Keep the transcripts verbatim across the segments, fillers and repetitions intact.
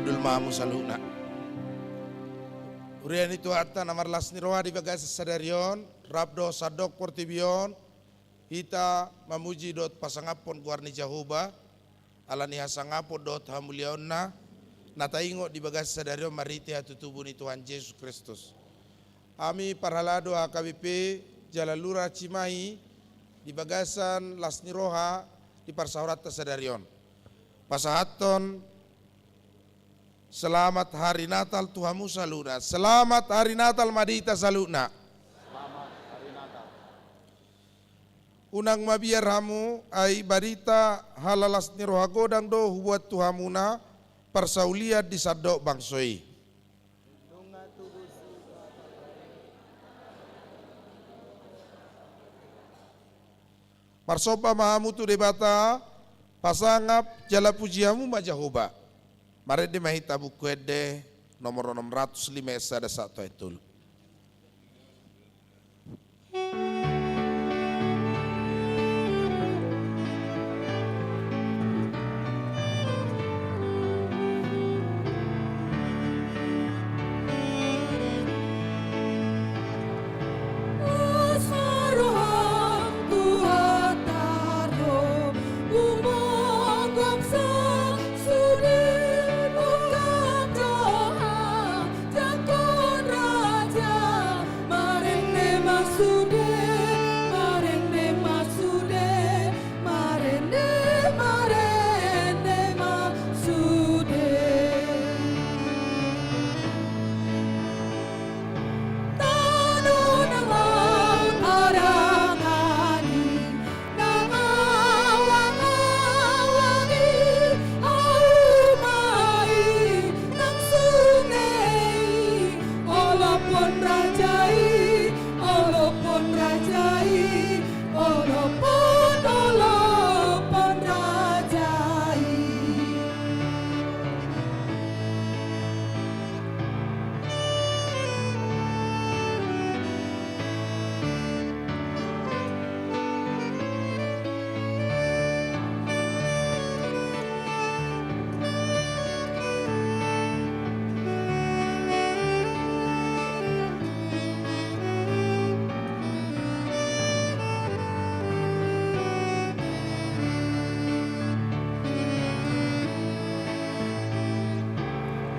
Dul ma hamu saluhutna. Huria ni Tuhanta na marlas ni roha, di bagasan sadari on, rap dohot sandok portibi on, hita mamuji dohot pasangaphon goar ni Jahowa, ala ni hasangapon dohot hamuliaonna, na taingot di bagasan sadari on marhite hatutubu ni Tuhan Jesus Kristus. Hami parhalado H K B P jala Lura Cimahi di bagasan las ni roha di parsaoranta sadari on. Pasahathon selamat hari Natal tu hamu saluhutna. Selamat hari Natal ma di hita saluhutna. Unang mabiar hamu, ai barita halalas ni roha godang do huboan tu hamuna parsaulian di sandok bangso i. Marsomba ma hamu tu Debata, pasangap jala puji hamu ma Jahowa. Marende ma hita Buku Ende nomor onom ratus lima, ayat sada sahat tu ayat tolu. Jangkon raja, marende ma sude, marende ma sude, marende, marende ma sude. Tano na manghadangan i, na mangawang-awang i, hauma i nang sunge i, olophon raja i, olophon raja i, olophon, olophon raja i.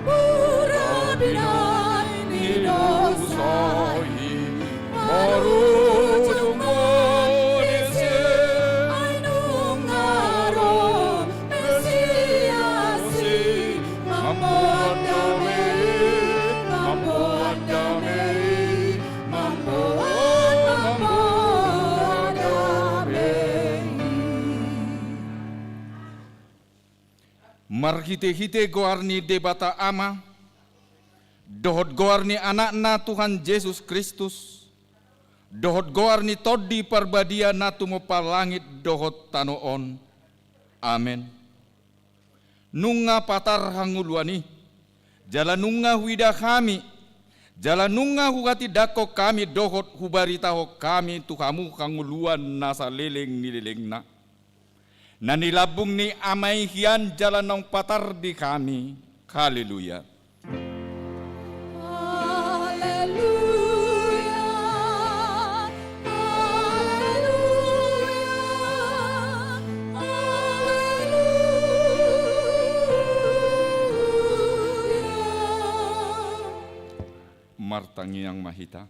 Mura binahen ni dosa i, marujung ma disi, ai nunga ro Mesias i, mamboan dame i, mamboan dame i, mamboan, mamboan dame i. Marhite-hite goar ni Debata Ama, dohot goar ni Anakna Tuhan Jesus Kristus, dohot goar ni Tondi Parbadia na tumompa langit dohot tano on. Amen. Nunga patar hangoluan i, jala nunga huida hami, jala nunga huhatindangkon hami dohot hubaritahon hami tu hamu hangoluan na saleleng ni lelengna. Na nilambung ni Ama i hian jala naung patar di hami. Haleluya. Haleluya, haleluya, haleluya. Martangiang ma hita.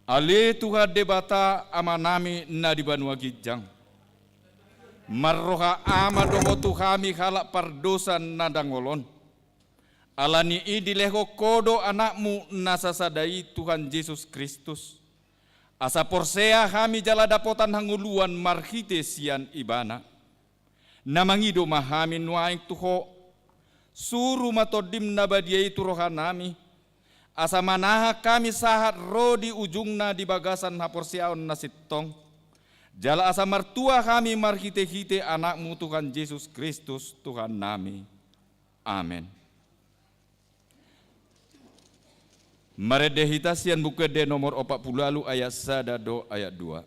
Ale Tuhan Debata Amanami na di banua ginjang, marroha Ama do Ho tu hami halak pardosa na dangol on. Ala ni i dilehon Ho do Anakmu na sasada i, Tuhan Jesus Kristus, asa porsea hami jala dapotan hangoluan marhite sian Ibana. Na mangido ma hami nuaeng tu Ho, suru ma Tondim na badia i tu rohanami, asa manahan hami sahat ro di ujungna di bagasan haporseaon na sintong, jala asa martua hami marhite-hite Anakmu Tuhan Jesus Kristus Tuhannami. Amen. Marende hita sian Buku Ende nomor opat pulu ualu, ayat sada do ayat dua.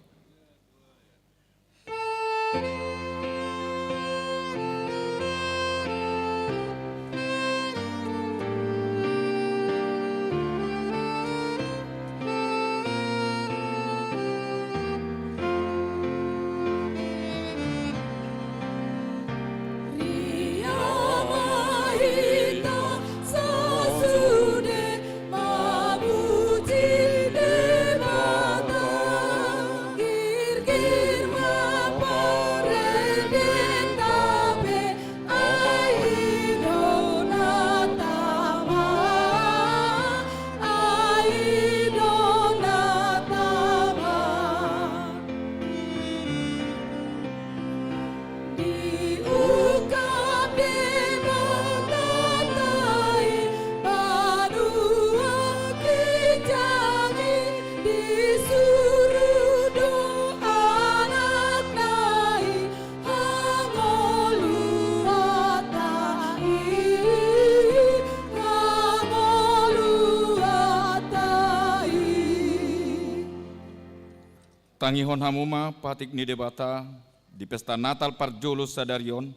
Tangihon hamu ma patik ni Debata di pesta Natal parjolo sadari on,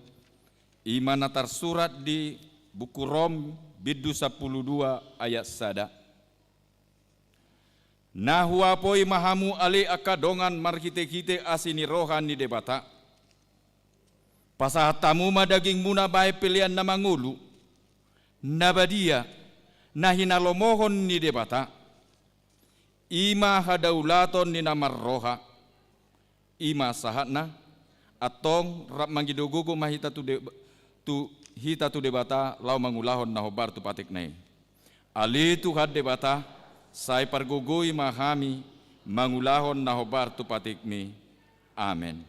i ma na tarsurat di buku Rom bindu sampulu dua ayat sada. Na huapoi ma hamu ale angka dongan marhitehite asi ni roha ni Debata. Pasahat hamu ma dagingmuna bahen pelean na mangolu, na badia, na hinalomohon ni Debata. I ma hadaulaton ni na marroha. I ma sahatna, antong rap mangido gogo ma hita tu De-, tu hita tu Debata laho mangulahon na hombar tu patikna i. Ale Tuhan Debata, sai pargogoi ma hami mangulahon na hombar tu patikmi. Amen.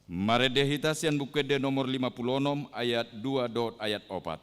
Marende hita sian Buku Ende nomor lima pulu onom ayat dua dohot ayat opat.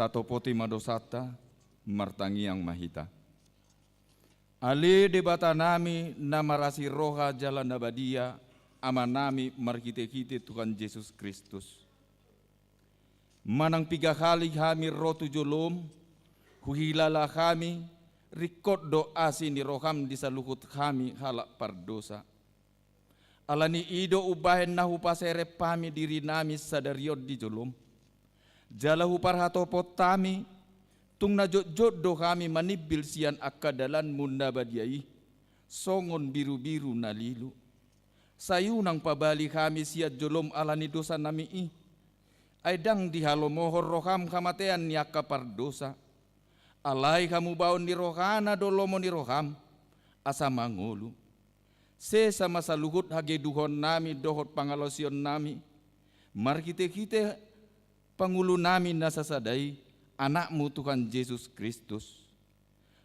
Tatopoti ma dosanta, martangiang ma hita. Ale Debatanami na marasi roha jala na badia, Amanami marhitehite Tuhan Jesus Kristus. Manang piga hali hami ro tu jolom, huhilala hami, ringkot do asi ni roham di saluhut hami halak pardosa. Ala ni i do umbahen na hupaserep hami dirinami sadari on di jolom. Jala huparhatopot hami, tung na jotjot do hami manimbil sian angka dalanmu na badia i, songon birubiru na lilu. Sai unang pabali hami sian jolom ala ni dosanami i. Ai ndang dihalomohon roham hamatean ni angka pardosa. Alai hamubaon ni rohana do lomo ni roham, asa mangolu. Sesa ma saluhut hagedukonnami dohot pangalaosionnami, marhitehite Pangulunami na sasada i, Anakmu Tuhan Jesus Kristus.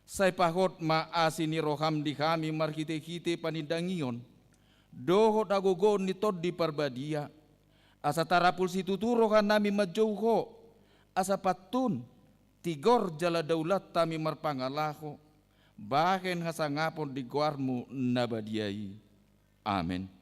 Sai pahot ma asi ni roham di hami marhitehite panindangion, dohot hagogoon ni Tondi Parbadia, asa tarapul situtu rohanami manjou Ho, asa pantun, tigor jala daulat hami marpangalaho, bahen hasangapon di goarmu na badia i. Amen.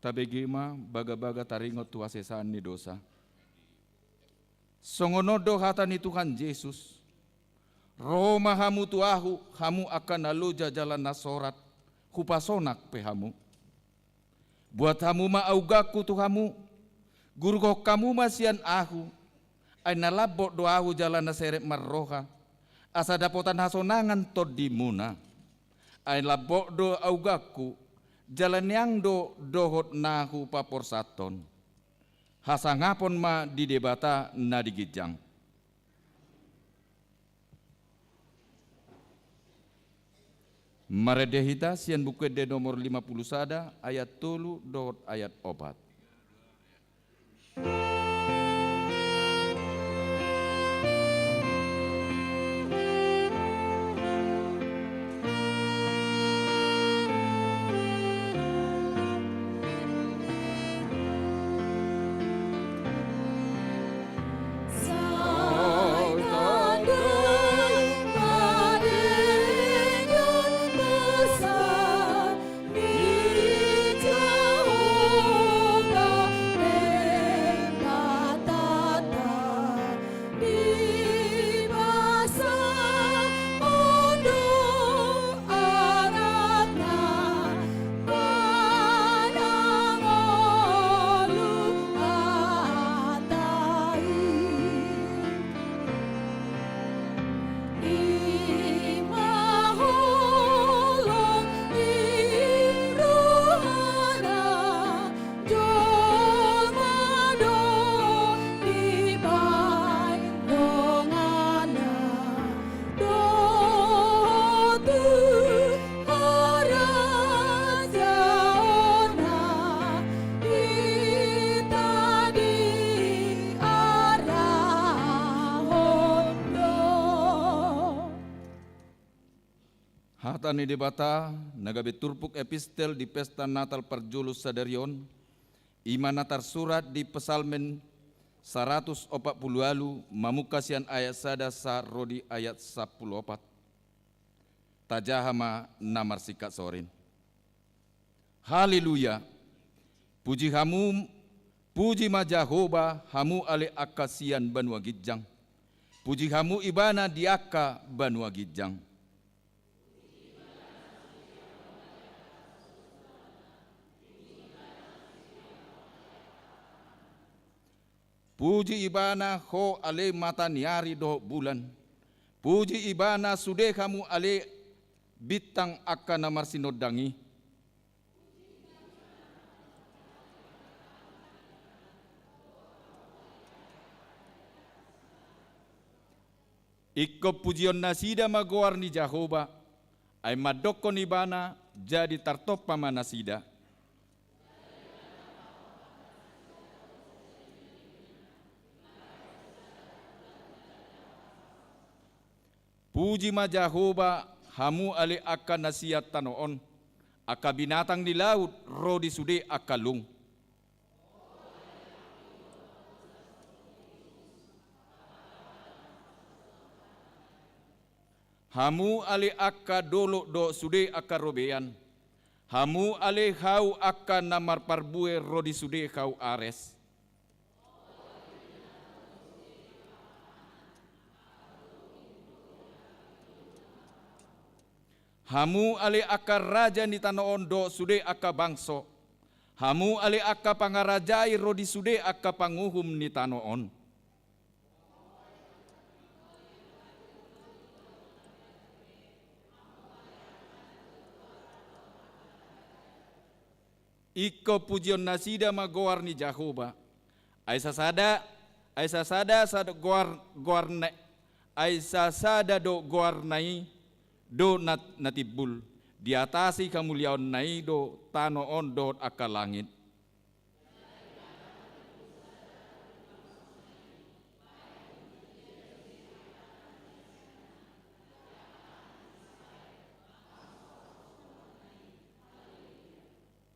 Tabege ma bagabaga taringot tu hasesaan ni dosa. Songon on do hata ni Tuhan Jesus: Ro ma hamu tu Ahu, hamu angka na loja jala na sorat, hupasonang pe hamu. Buat hamu ma auganku tu hamu, guruhon hamu ma sian Ahu, ai na lambok do Ahu jala na serep marroha, asa dapotan hasonangan tondimuna. Ai lambok do auganku, jala niang do dohot na hupaporsathon. Hasangapon ma di Debata na di ginjang. Marende hita sian Buku Ende nomor lima pulu sada, ayat tolu dohot ayat opat. Hata ni Debata na gabe turpuk epistel di pesta Natal parjolo sadari on, i ma na tarsurat di Psalmen saratus opat pulu ualu, mamungka sian ayat sada sahat ro di ayat sampulu opat. Tajaha ma na marsingkat sorin. Haleluya! Puji hamu, puji ma Jahowa, hamu ale angka sian banua ginjang. Puji hamu Ibana di angka banua ginjang. Puji Ibana ho ale mata ni ari dohot bulan. Puji Ibana sude hamu ale bintang angka na marsinondang i. Ingkon pujionnasida ma goar ni Jahowa, ai mandokkon Ibana, jadi tartompa ma nasida. Puji ma Jahowa, hamu ale angka na sian tano on, angka binatang ni laut ro di sude angka lung. Hamu ale angka dolok dohot sude angka robean, hamu ale hau angka na marparbue ro di sude hau ares. Hamu ale angka raja ni tano on dohot sude angka bangso, hamu ale angka pangarajai ro di sude angka panguhum ni tano on. Ingkon pujionnasida ma goar ni Jahowa. Ai sasada, ai sasada sada goar, goarna, ai sasada do goarna i do na, na timbul. Di atas i hamuliaonna i do tano on dohot angka langit.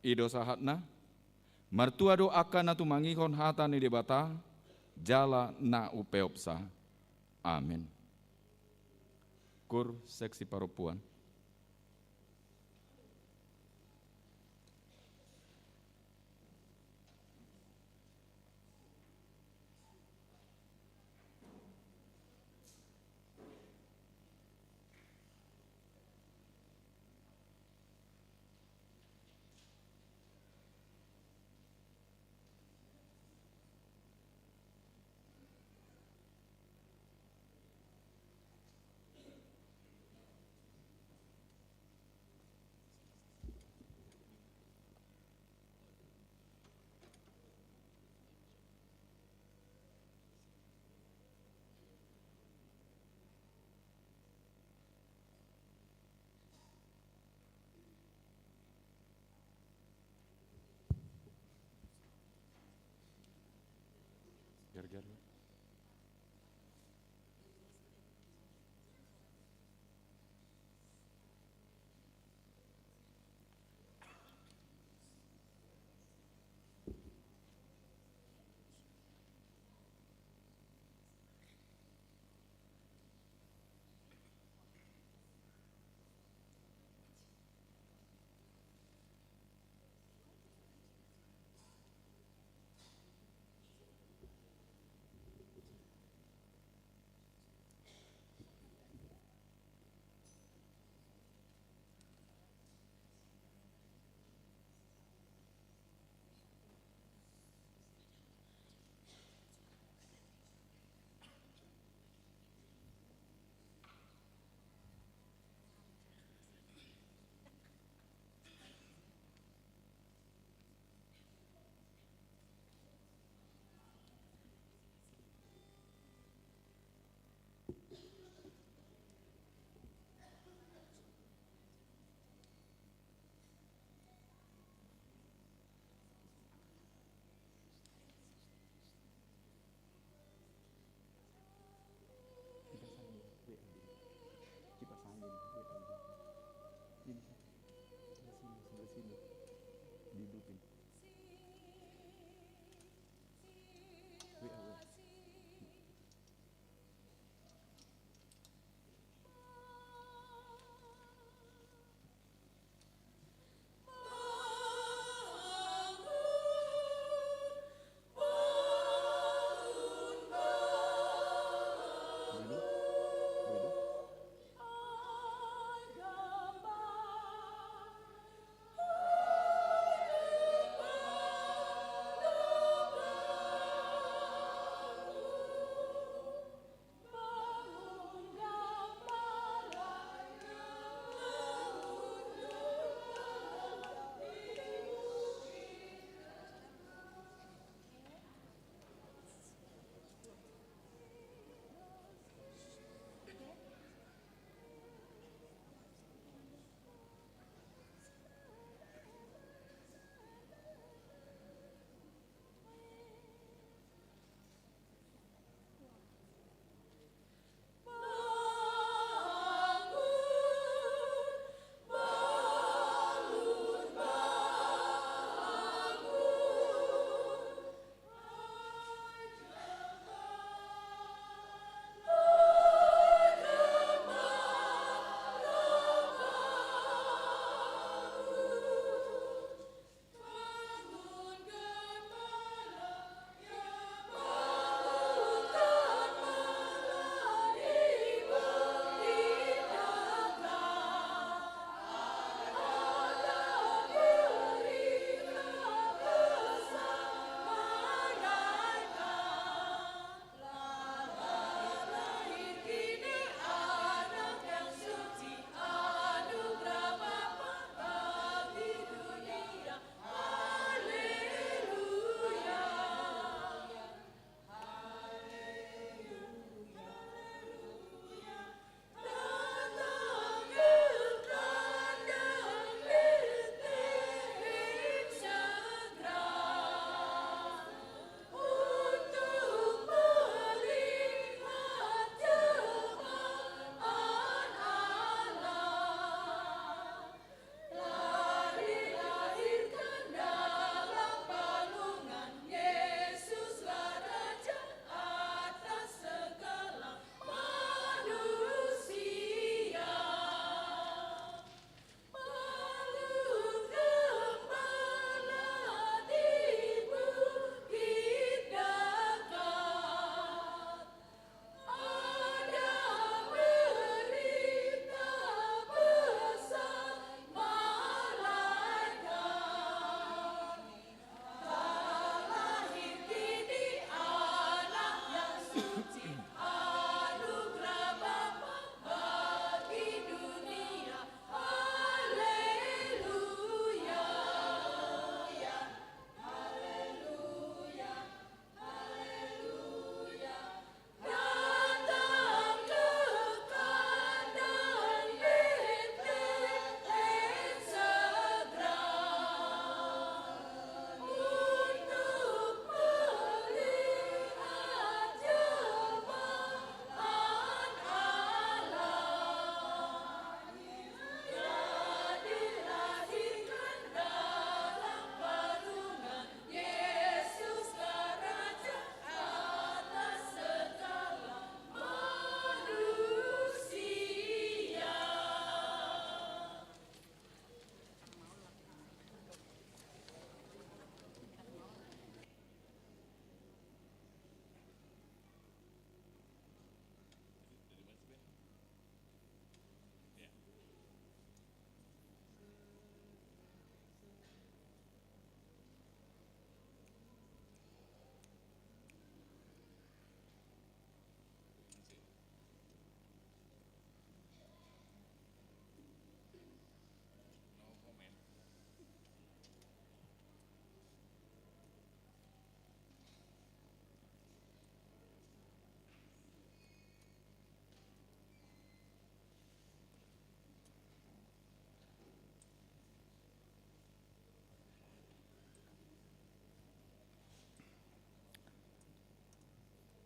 I do sahatna. Martua do angka na tumangihon hata ni Debata, jala na umpeopsa. Amen. Kur seksi parompuan.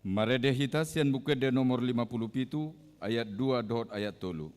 Marende hita sian Buku Ende nomor lima pulu pitu, ayat dua dohot ayat tolu.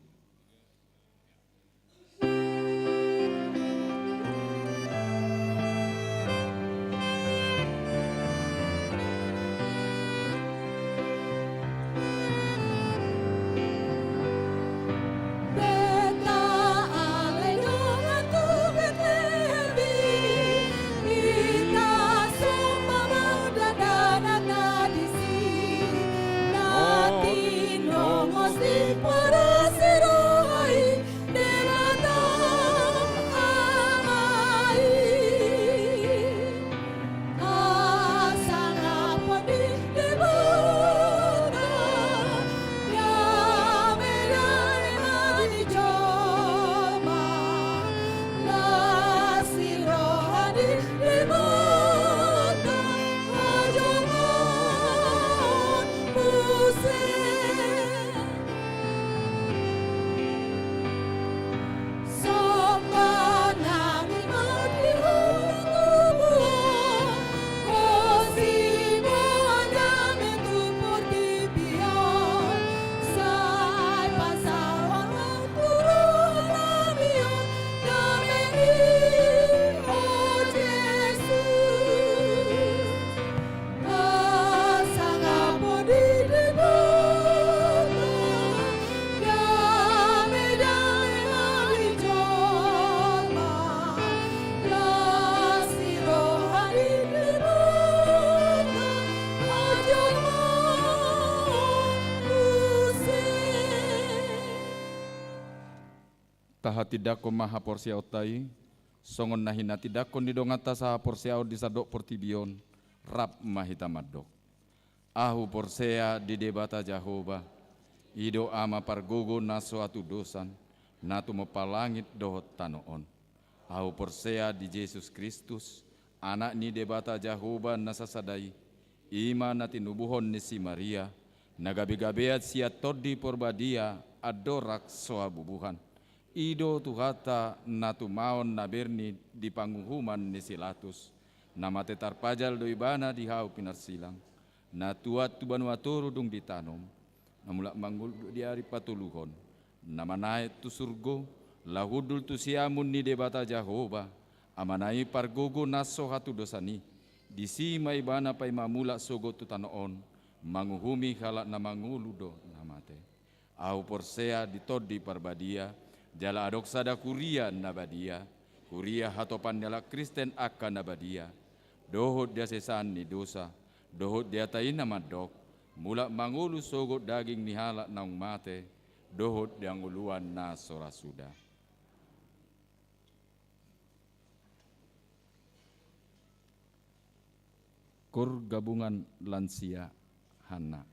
Tahatindangkon ma haporseaonta i, songon na hinatindangkon ni donganta sahaporseaon di sandok portibi on, rap ma hita mandok. Ahu porsea di Debata Jahowa, i do Ama pargogo na so hatudosan, na tumompa langit dohot tano on. Ahu porsea di Jesus Kristus, Anak ni Debata Jahowa na sasada i, i ma na tinubuhon ni si Maria, na gabegabean sian Tondi Porbadia, andorang so habubuhan. I do Tuhanta na tumaon na berni di panguhuman ni si Latus, na mate tarpajal do ibana di hau pinarsilang, na tuat tu banua toru dung ditanom, na mulak mangolu di ari patoluhon, na manaek tu surgo, laho hundul tu siamun ni Debata Jahowa, Amana i pargogo na so hatudosan i, disi ma ibana paima mulak sogot tu tano on, manguhumi halak na mangolu dohot na mate. Ahu porsea di Tondi Parbadia, jala adong sada kuria na badia, kuria hatopan ni halak Kristen angka na badia, dohot di hasesaan ni dosa, dohot di hata i na mandok, mulak mangolu sogot daging ni halak naung mate, dohot di hangoluan na so ra suda. Kor gabungan lansia Hanna.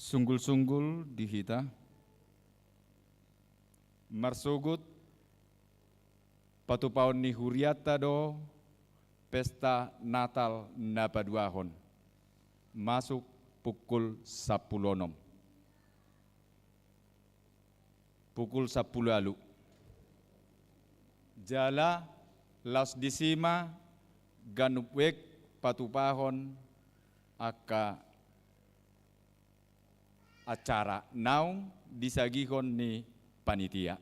Sunggul-sunggul di hita. Marsogot patupaon ni hurianta do pesta Natal na paduahon, masuk pukul sampulu onom. Pukul sampulu ualu. Jala laos disi ma ganup uek patupahon angka acara naung disagihon ni panitia.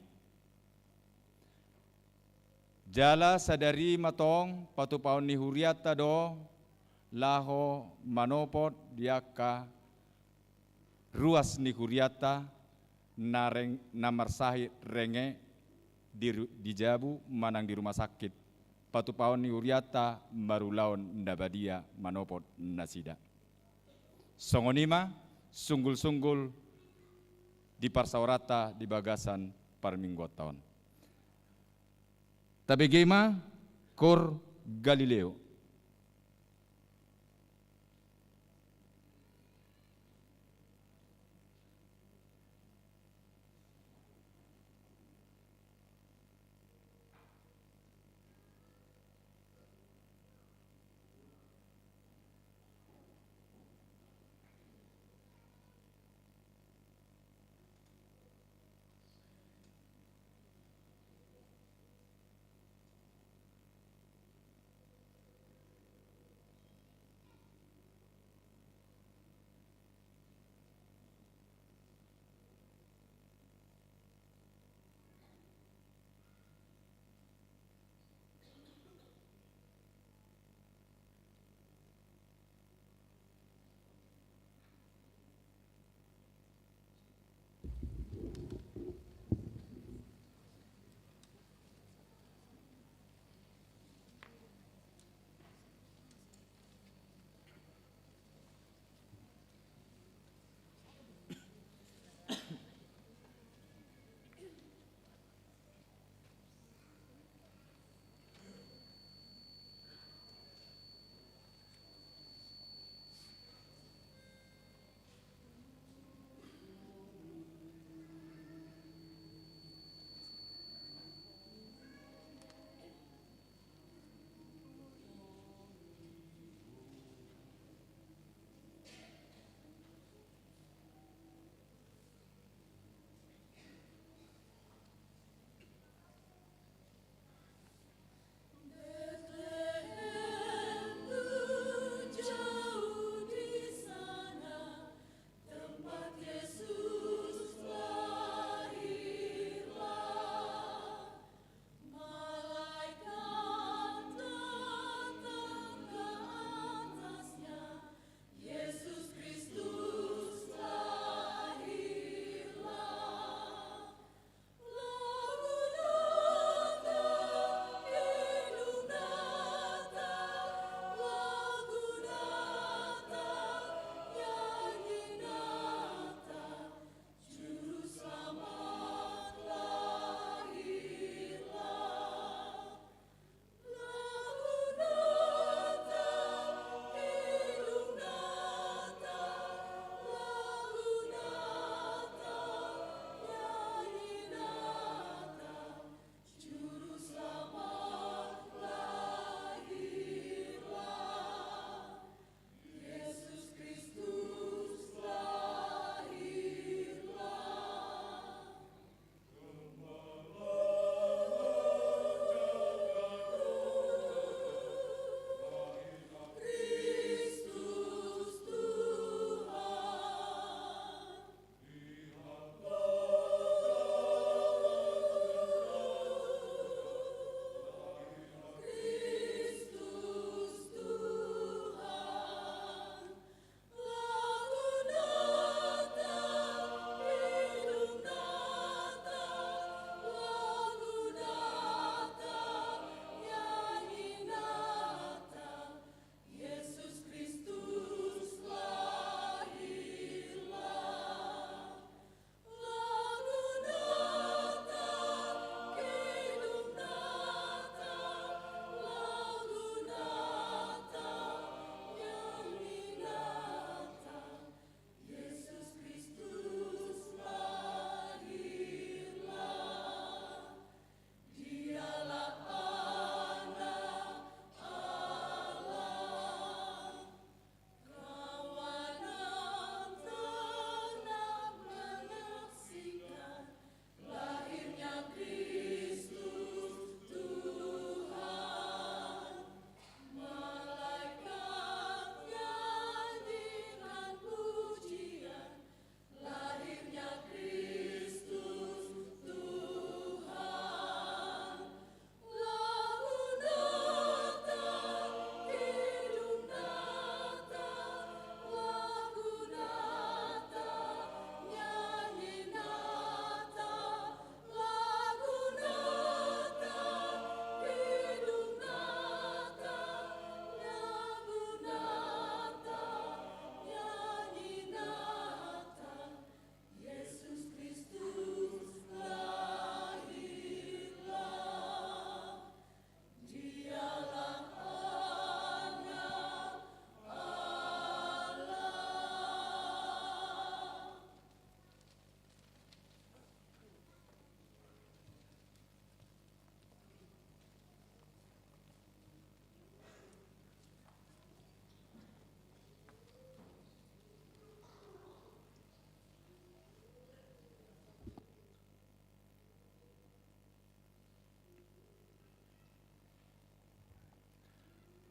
Jala sadari ma tong patupaon ni hurianta do laho manopot di angka ruas ni hurianta na reng-, na marsahit renge di ru-, di jabu manang di rumah sakit, patupaon ni hurianta marulaon na badia manopot nasida. Songon i ma sunggul-sunggul di parsaoranta di bagasan parmingguanta on. Tabege ma Koor Galileo.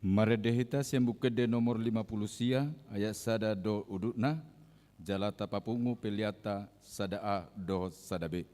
Marende hita sian Buku Ende nomor lima pulu sia, ayat sada dohot udutna, jala tapapungu peleanta sada A dohot sada B.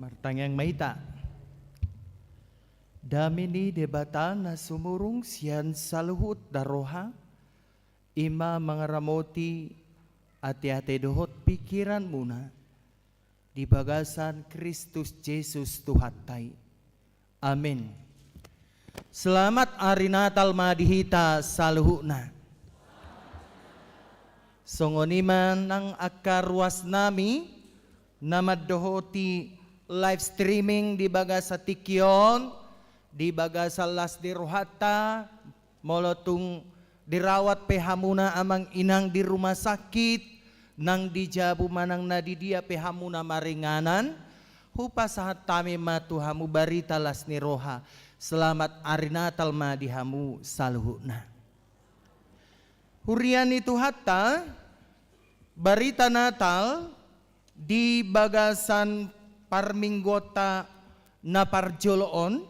Martangiang ma hita. Dame ni Debata na sumurung sian saluhut na roha, i ma mangaramoti ateate dohot pingkiranmuna di bagasan Kristus Jesus Tuhanta i. Amin. Selamat Ari Natal ma di hita saluhutna. Songon i ma nang angka ruasnami na mandohoti live streaming di bagasan tingki on, di bagasan las ni rohanta, molo tung dirawat pe hamuna amang inang di rumah sakit, nang di jabu manang na di dia pe hamuna maringanan, hupasahat hami ma tu hamu barita las ni roha. Selamat Ari Natal ma di hamu saluhutna. Huria ni Tuhanta, barita Natal di bagasan parmingguonta na parjolo on,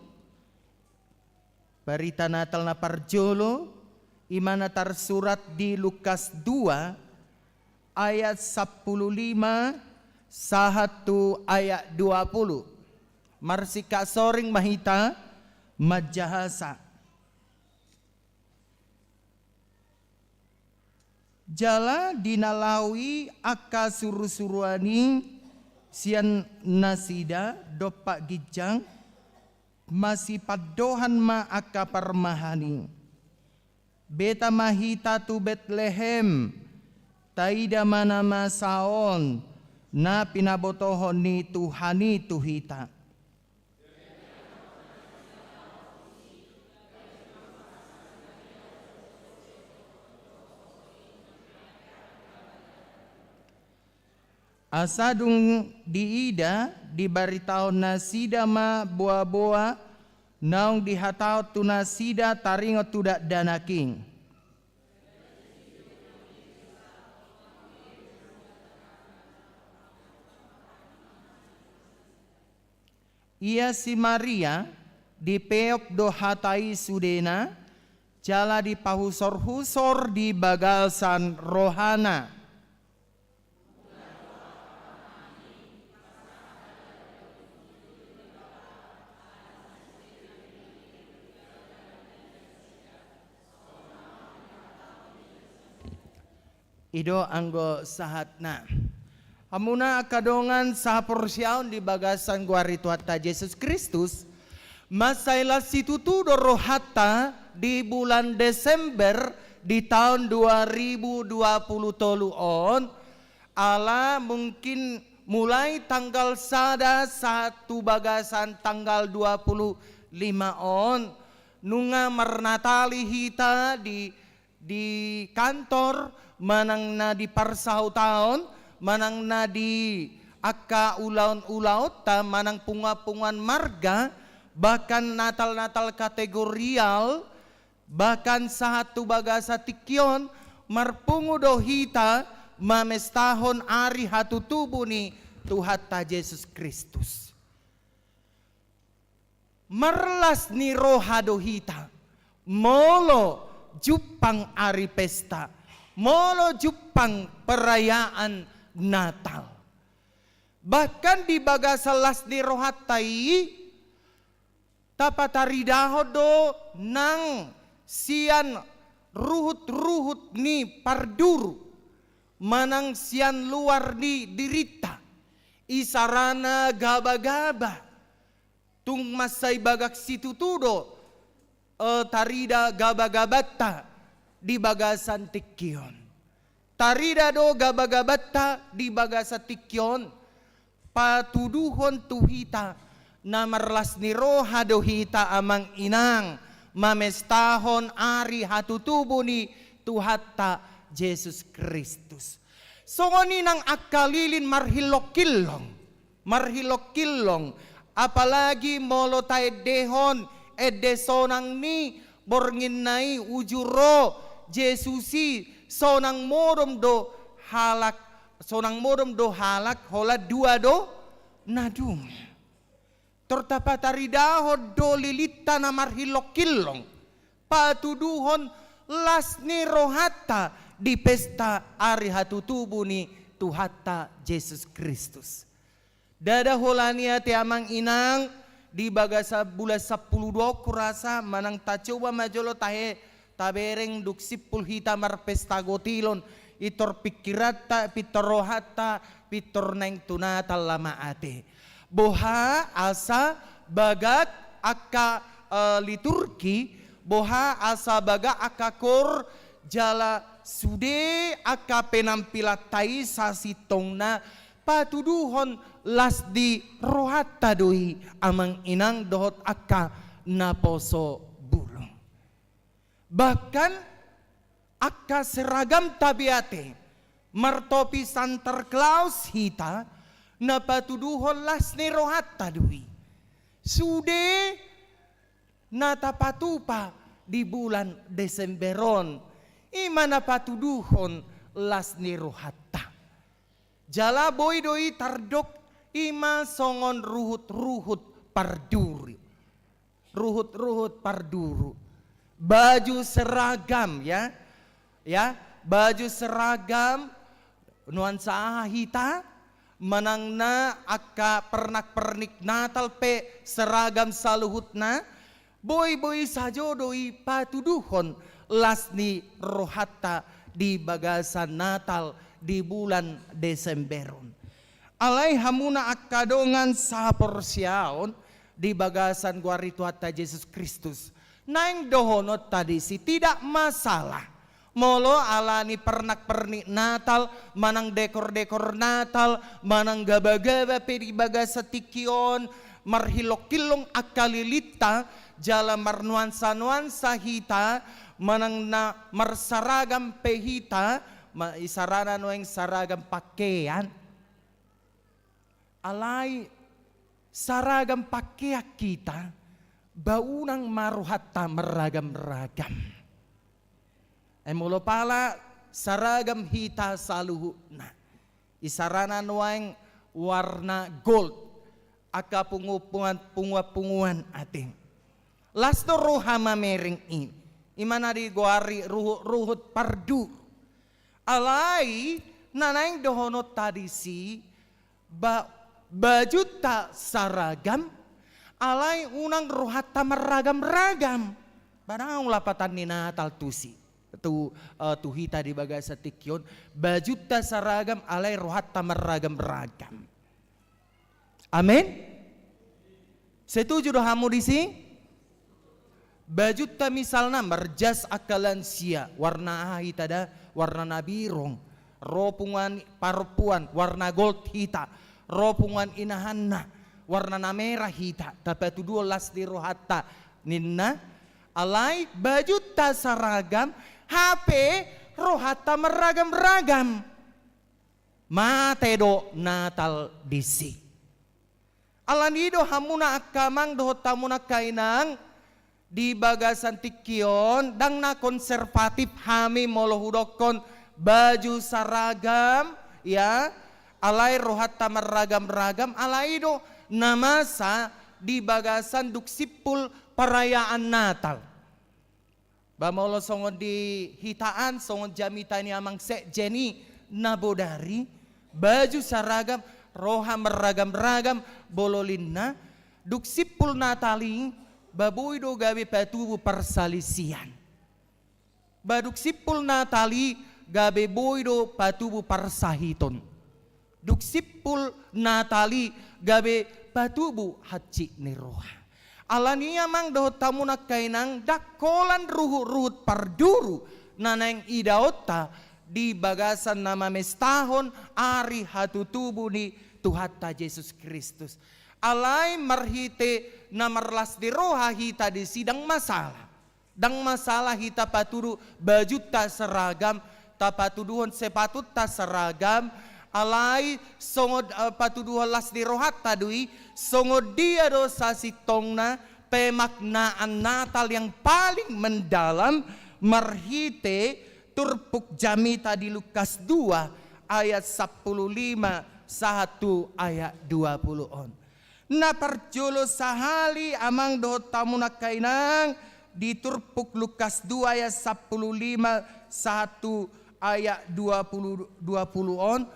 barita Natal na parjolo, i ma na tarsurat di Lukas dua ayat sampulu lima sahat tu ayat dua pulu. Marsingkat soring ma hita manjahasa. Jala di na laho i angka surusuruan i sian nasida dompak ginjang, masipandohan ma angka parmahan i. Beta ma hita tu Betlehem, taida ma na masa on, na pinabotohon ni Tuhan i tu hita. Asa dung diida, dibaritahon nasida ma boaboa naung dihatahon tu nasida taringot tu dakdanak i. Ia si Maria dipeop do hata i sudena, jala dipahusorhusor di bagasan rohana. I do anggo sahatna. Hamuna angka dongan sahaporseaon di bagasan goar ni Tuhanta Jesus Kristus, mansai las situtu do rohanta di bulan Desember di taon dua ribu dua pulu tolu on, ala mungkin mulai tanggal sada sahat tu bagasan tanggal dua pulu lima on, nunga marnatali hita di di kantor, manang na di parsahutaon, manang na di angka ulaon-ulaonta, manang punguan-punguan marga, bahkan Natal-Natal kategorial, bahkan sahat tu bagasan tingki on, marpungu do hita mamestahon ari hatutubu ni Tuhanta Jesus Kristus. Marlas ni roha do hita, molo jumpang ari pesta, molo jumpang perayaan Natal. Bahkan di bagasan las ni rohanta i, tapataridahon do nang sian ruhut-ruhut ni parduru, manang sian luar ni dirinta, isarana gaba-gaba, tung mansai bagak situtu do, eh, tarida gaba-gabanta di bagasan tingki on. Tarida do gaba-gabanta di bagasan tingki on, patuduhon tu hita, na marlas ni roha do hita amang inang, mamestahon ari hatutubu ni Tuhanta Jesus Kristus. Songon i nang angka lilin marhillong-hillong. Marhillong-hillong, apalagi molo taendehon ende sonang ni bornginna i, uju ro Jesus i, sonang modom do halak, sonang modom do halak, holan dua do na dungil. Tor tapataridahon do lilinta na marhillong-hillong, patuduhon las ni rohanta di pesta ari hatutubu ni Tuhanta Jesus Kristus. Ndada holan i ate amang inang, di bagasan bulan sampulu dua on hurasa manang tacoba ma jolo tahe tabereng dung simpul hita marpesta gotilon, pintor pingkiranta, pintor rohanta, pintor naeng tu Natal ma ate. Boha asa bagat angka, eh, liturgi, boha asa bagat angka koor, jala sude angka penampilanta i sasintongna patuduhon las ni rohanta do i amang inang dohot angka naposo bulung. Bahkan angka seragamta be ate, martopi Santa Claus hita, na patuduhon las ni rohanta do i. Sude na tapatupa di bulan Desember on, i ma na patuduhon las ni rohanta. Jala boi do i tardok i ma songon ruhut-ruhut parduru. Ruhut-ruhut parduru. Baju seragam, ya. Ya, baju seragam, nuansa aha hita, manang na angka pernak-pernik Natal pe seragam saluhutna, boi-boi sajo do i patuduhon las ni rohanta di bagasan Natal di bulan Desember on. Alai hamuna angka dongan sahaporseaon di bagasan goar ni Tuhanta Jesus Kristus, naeng dohononta disi, tidak masalah. Molo ala ni pernak-pernik Natal, manang dekor-dekor Natal, manang gaba-gaba pe di bagasan tingki on, marhillong-hillong angka lilinta, jala marnuansa-nuansa hita, manang na marsaragam pe hita, ma-, isarana nuaeng saragam pakean. Alai saragam pakean hita, ba unang ma rohanta marragam-ragam. Ai molo pala saragam hita saluhutna, isarana nuaeng warna gold, angka punguan-punguan, punguan-punguan ate. Las do roha mamereng i, i ma na digoari ruhut-ruhut parduru. Alai na naeng dohononta disi, ba-, bajunta saragam, alai unang rohanta marragam-ragam. Ba naung lapatan ni Natal tusi, tu, eh, tu hita di bagasan tingki on, bajunta saragam, alai rohanta marragam-ragam. Amin. Setuju do hamu disi? Bajunta misalna marjas angka lansia, warna aha hita da, warna na birong, ro punguan parompuan, warna gold hita, ro punguan inahanna, warna na merah hita, tapatuduhon las ni rohanta ninna, alai bajunta saragam, hape rohanta marragam-ragam. Mate do Natal disi. Alani do hamuna angka amang dohot hamuna angka inang, di bagasan tingki on, ndang na konservatif hami molo hudokkon baju saragam, ya, alai rohanta marragam-ragam, alai do na masa di bagasan dung simpul perayaan Natal. Ba molo songon di hita an, songon jamita ni amang sekjen i na bodari, baju saragam, roha marragam-ragam bololinna, dung simpul Natal i, ba boi do gabe patubu parsalisian. Ba dung simpul Natal i gabe boi do patubu parsahiton. Dung simpul Natal i gabe patubu hansit ni roha. Alani i amang dohot hamuna angka inang, ndang holan ruhut-ruhut parduru na naeng idaonta di bagasan na mamestahon ari hatutubu ni Tuhanta Jesus Kristus. Alai marhite na marlas ni roha hita disi ndang masalah. Ndang masalah hita patudu bajunta seragam, tapatuduhon sepatunta seragam, alai songon, eh, patuduhon las ni rohanta do i, songon dia do sasintongna pemaknaan Natal yang paling mendalam marhite turpuk jamita di Lukas dua ayat sampulu lima sahat tu ayat dua pulu on. Na parjolo sahali amang dohot hamuna angka inang, di turpuk Lukas dua ayat sampulu lima sahat tu ayat dua pulu, dua pulu on,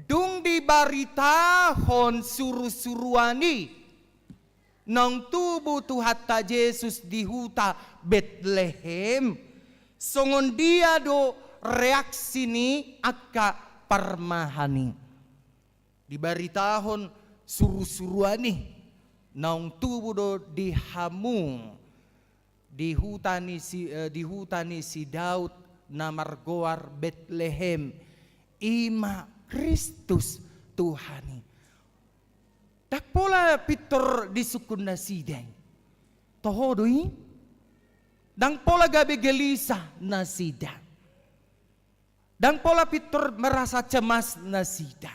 Dung dibaritahon surusuruan i naung tubu Tuhanta Jesus di huta Betlehem, songon dia do reaksi ni angka parmahan i? Dibaritahon surusuruan i naung tubu do di hamu di huta ni si, eh, di huta ni si Daud na margoar Betlehem, i ma Kristus Tuhan i. Ndang pola pintor disungkun nasida i. Toho do i? Ndang pola gabe gelisah nasida. Ndang pola pintor merasa cemas nasida.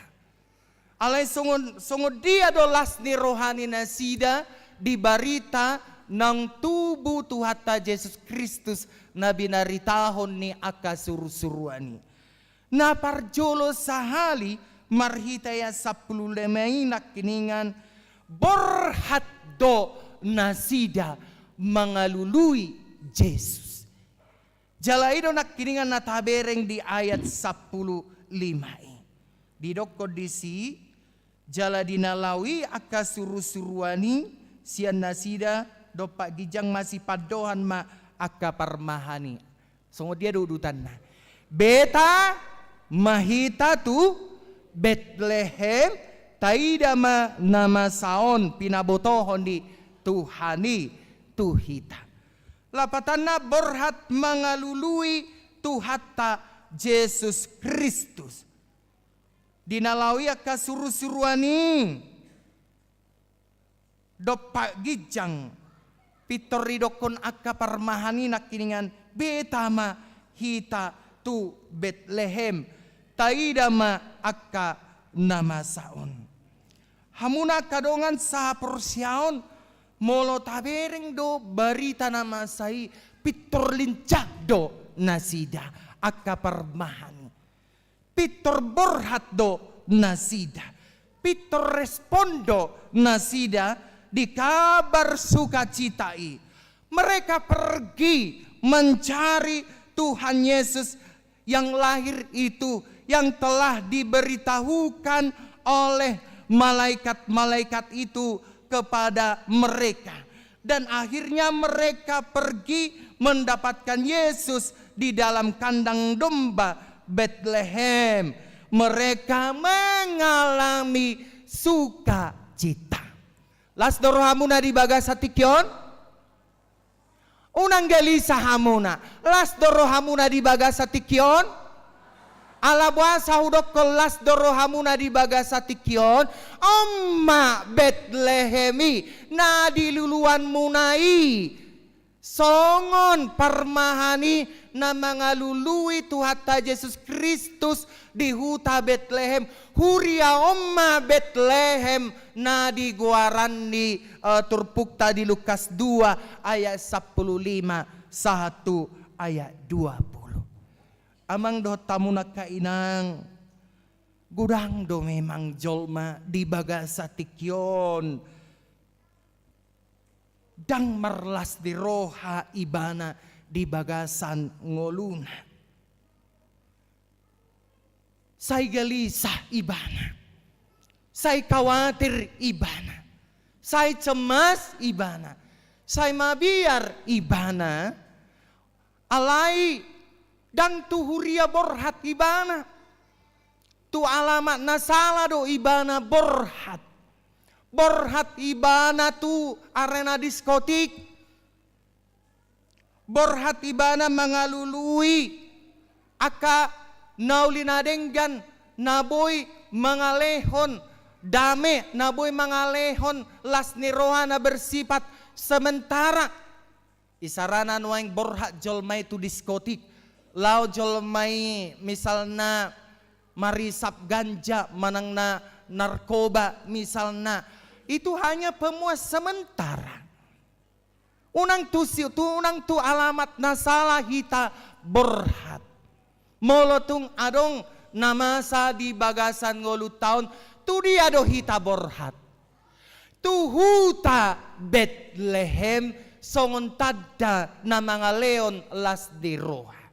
Alai songon, songon dia do las ni roha ni nasida di barita naung tubu Tuhanta Jesus Kristus na binaritahon ni angka surusuruan i. Na parjolo sahali marhite ayat sampulu lima i nangkiningan, borhat do nasida mangalului Jesus. Jala i do nangkiningan na tabereng di ayat sampulu lima i. Didokkon disi, jala di na laho i angka surusuruan i sian nasida dompak ginjang masipandohan ma angka parmahan i. Songon dia do udutanna? Beta ma hita tu Betlehem, taida ma na masa on pinabotohon ni Tuhan i tu hita. Lapatanna borhat mangalului Tuhanta Jesus Kristus. Di na laho i angka surusuruan i dompak ginjang pintor didokkon angka parmahan i nangkiningan, beta ma hita tu Betlehem, taida ma angka na masa on. Hamuna angka dongan sahaporseaon, molo tabereng do barita na masa i, pintor lincah do nasida angka parmahan i. Pintor borhat do nasida. Pintor respon do nasida di kabar sukacita i. Mereka pergi mencari Tuhan Yesus yang lahir itu, yang telah diberitahukan oleh malaikat-malaikat itu kepada mereka. Dan akhirnya mereka pergi mendapatkan Yesus di dalam kandang domba Betlehem. Mereka mengalami sukacita. Las do rohamuna di bagasan tingki on? Unang gelisah hamuna. Las do rohamuna di bagasan tingki on? Ala boasa hudokkon las do rohamuna di bagasan tingki on? On ma Betlehem i na di luluanmuna i. Songon parmahan i na mangalului Tuhanta Jesus Kristus di huta Betlehem, huria on ma Betlehem na di goaran ni, eh, turpukta di Lukas dua ayat sampulu lima sahat tu ayat dua pulu. Amang dohot hamuna angka inang, godang do memang jolma di bagasan tingki on ndang marlas ni roha ibana di bagasan ngoluna. Sai gelisah ibana, sai khawatir ibana, sai cemas ibana, sai mabiar ibana. Alai ndang tu huria borhat ibana. Tu alamat na sala do ibana borhat. Borhat ibana tu arena diskotik. Borhat ibana mangalului angka na uli na denggan, na boi mangalehon dame, na boi mangalehon las ni roha na bersifat sementara. Isarana nuaeng borhat jolma i tu diskotik, laho jolma i misalna marisap ganja manang na narkoba misalna, itu hanya pemuas sementara. Unang tu si, tu, unang tu alamat na sala hita borhat. Molo tung adong na masa di bagasan ngolunta on, tu dia do hita borhat? Tu huta Betlehem songon tanda na mangalehon las ni roha.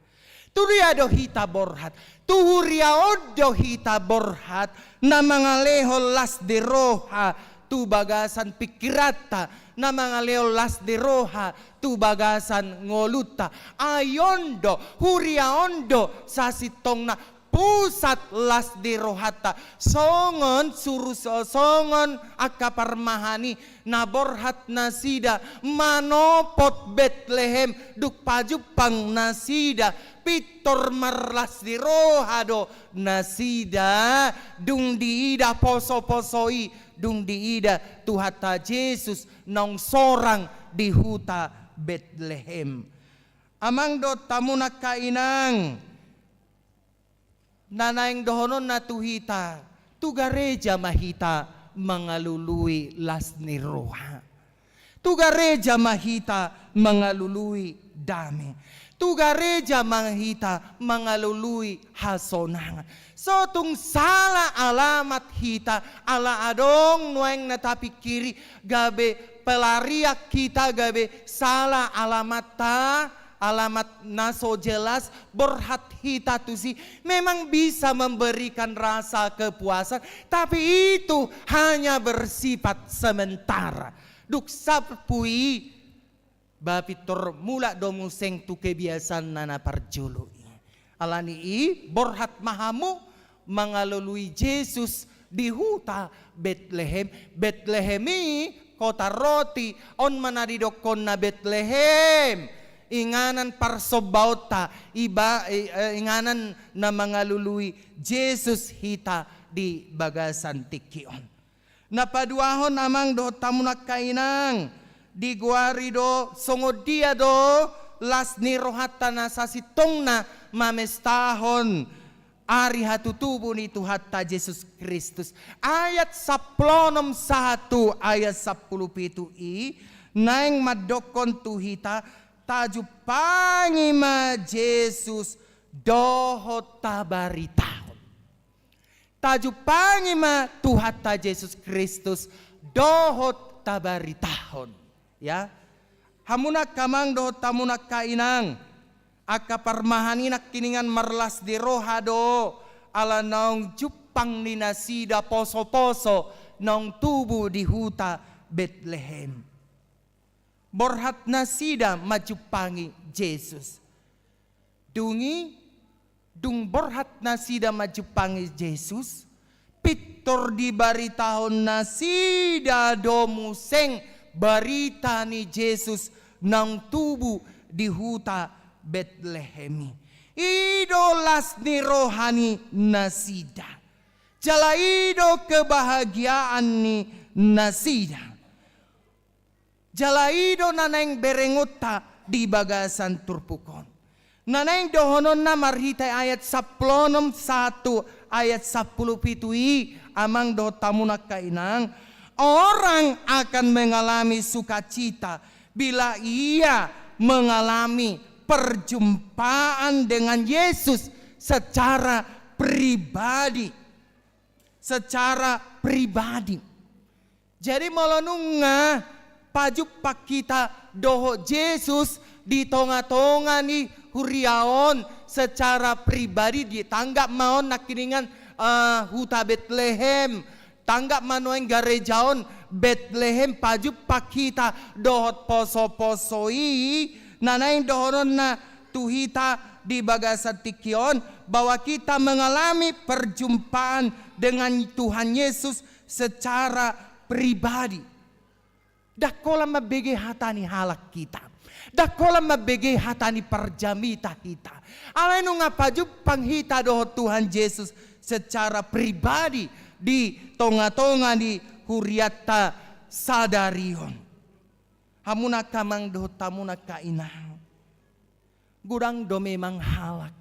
Tu dia do hita borhat? Tu huria on do hita borhat, na mangalehon las ni roha tu bagasan pingkiranta, na mangalehon las ni roha tu bagasan ngolunta. Ai on do, huria on do sasintongna pusat las ni rohanta. Songon suru, songon angka parmahan i, na borhat nasida manopot Betlehem, dung pajumpang nasida, pintor marlas ni roha do nasida, dung diida poso-poso i, dung diida Tuhanta Jesus naung sorang di huta Betlehem. Amang dohot hamu angka inang, na naeng dohononna tu hita, tu gareja ma hita mangalului las ni roha. Tu gareja ma hita mangalului dame. Tu gareja ma hita mangalului hasonangan. So tung sala alamat hita, ala adong nuaeng na tapingkiri, gabe pelarian hita, gabe sala alamatta, alamat na so jelas, borhat hita tusi, memang bisa memberikan rasa kepuasan, tapi itu hanya bersifat sementara. Dung salpu i, ba pintor mulak do muse tu kebiasaanna na parjolo i. Alani i, borhat ma hamu mangalului Jesus di huta Betlehem. Betlehem i kota roti, on ma na didokkonna Betlehem. Inganan parsombaonta, iba-, i-, eh, inganan na mangalului Jesus hita di bagasan tingki on. Na paduahon, amang dohot hamu angka inang, digoari do, songon dia do las ni rohanta na sasintongna mamestahon ari hatutubu ni Tuhanta Jesus Kristus. Ayat sampulu onom sahat tu ayat sampulu pitu i naeng mandokkon tu hita, tajumpangi ma Jesus dohot tabaritahon. Tajumpangi ma Tuhanta Jesus Kristus dohot tabaritahon. Ya. Hamu angka amang dohot hamu angka inang, angka parmahan i nangkiningan marlas ni roha do, ala naung jumpang ni nasida poso-poso naung tubu di huta Betlehem. Borhat nasida manjumpangi Jesus. Dung i, dung borhat nasida manjumpangi Jesus, pintor dibaritahon nasida do muse barita ni Jesus naung tubu di huta Betlehem i. I do las ni roha ni nasida. Jala i do kebahagiaan ni nasida. Jala i do na naeng berengonta di bagasan turpuk on. Na naeng dohononna marhite ayat sampulu onom sahat tu ayat sampulu pitu i, amang dohot hamu angka inang, orang akan mengalami sukacita bila ia mengalami perjumpaan dengan Yesus secara pribadi. Secara pribadi. Jadi, molo nunga pajumpang hita dohot Jesus di tonga-tonga ni huria on secara pribadi, ditanggap ma on nangkiningan, eh, huta Betlehem, tanggap ma nuaeng gareja on Betlehem, pajumpang hita dohot poso-poso i, na naeng dohononna tu hita di bagasan tingki on, bahwa kita mengalami perjumpaan dengan Tuhan Yesus secara pribadi. Ndang holan mambege hata ni halak hita. Ndang holan mambege hata ni parjamita hita. Alai nunga pajumpang hita dohot Tuhan Jesus secara pribadi di tonga-tonga ni hurianta sadari on. Hamu angka amang dohot hamu angka inang. Godang do memang halak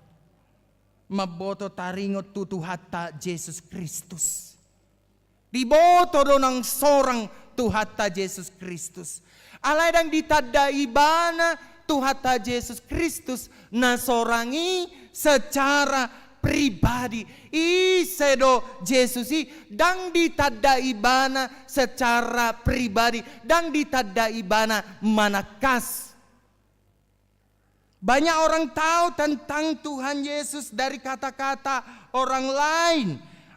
mamboto taringot tu Tuhanta Jesus Kristus. Diboto do naung sorang Tuhanta Jesus Kristus. Alai ndang ditanda ibana Tuhanta Jesus Kristus na sorang i secara pribadi. Ise do Jesus i? Ndang ditanda ibana secara pribadi, ndang ditanda ibana manangkas. Banyak orang tahu tentang Tuhan Yesus dari kata-kata orang lain,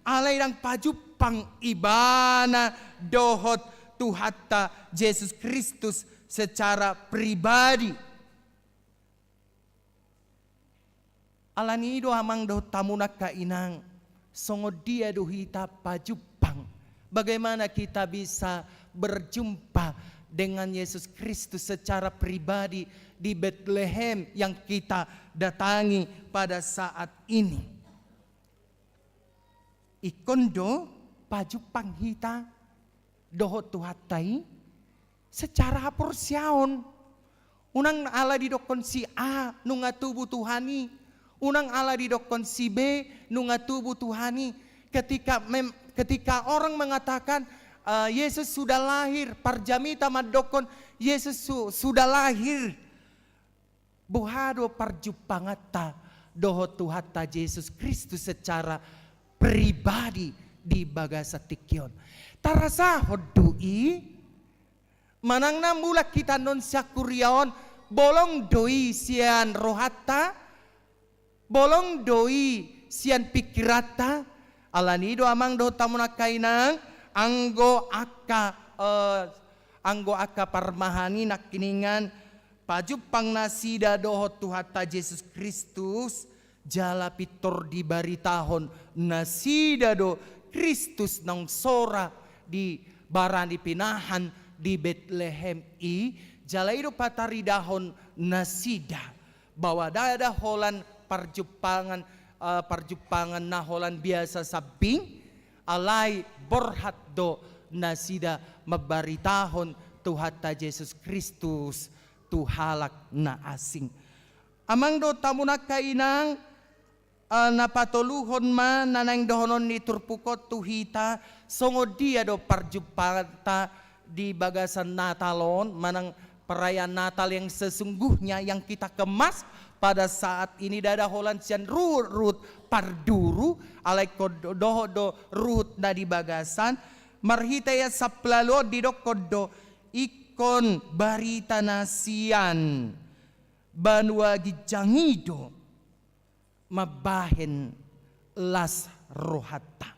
alai ndang pajumpang ibana dohot Tuhanta Jesus Kristus secara pribadi. Alani i do amang dohot hamu angka inang, songon dia do hita pajumpang? Bagaimana kita bisa berjumpa dengan Yesus Kristus secara pribadi di Betlehem yang kita datangi pada saat ini? Ingkon do pajumpang hita dohot Tuhanta i secara haporseaon. Unang ala didokkon si A, nunga tubu Tuhan i. Unang ala didokkon si B, nunga tubu Tuhan i. Ketika mem-, ketika orang mengatakan, eh, Yesus sudah lahir, parjamita mandokkon Yesus su-, sudah lahir. Boha do parjumpanganta dohot Tuhanta Jesus Kristus secara pribadi di bagasan tingki on? Tarasahon do i, manang na mulak hita annon sian huria on, bolong do i sian rohanta, bolong do i sian pingkiranta? Alani i do amang dohot hamu angka inang, anggo angka, eh, anggo angka parmahan i nangkiningan pajumpang nasida dohot Tuhanta Jesus Kristus, jala pintor dibaritahon nasida do Kristus naung sora di bara ni pinahan di Betlehem i, jala i do pataridahon nasida bahwa ndada holan parjumpangan, eh, parjumpangan na holan biasa sambing, alai borhat do nasida mambaritahon Tuhanta Jesus Kristus tu halak na asing. Amang dohot hamu angka inang, eh, na patoluhon ma na naeng dohonon ni turpuk on tu hita, songon dia do parjumpanganta di bagasan Natal on, manang perayaan Natal yang sesungguhnya yang kita kemas pada saat ini, ndada holan sian ruhut-ruhut parduru, alai ingkon do-, dohot do ruhut na di bagasan. Marhite ayat sampulu ualu on didokkon do, ingkon barita na sian banua ginjang i do mambahen las rohanta.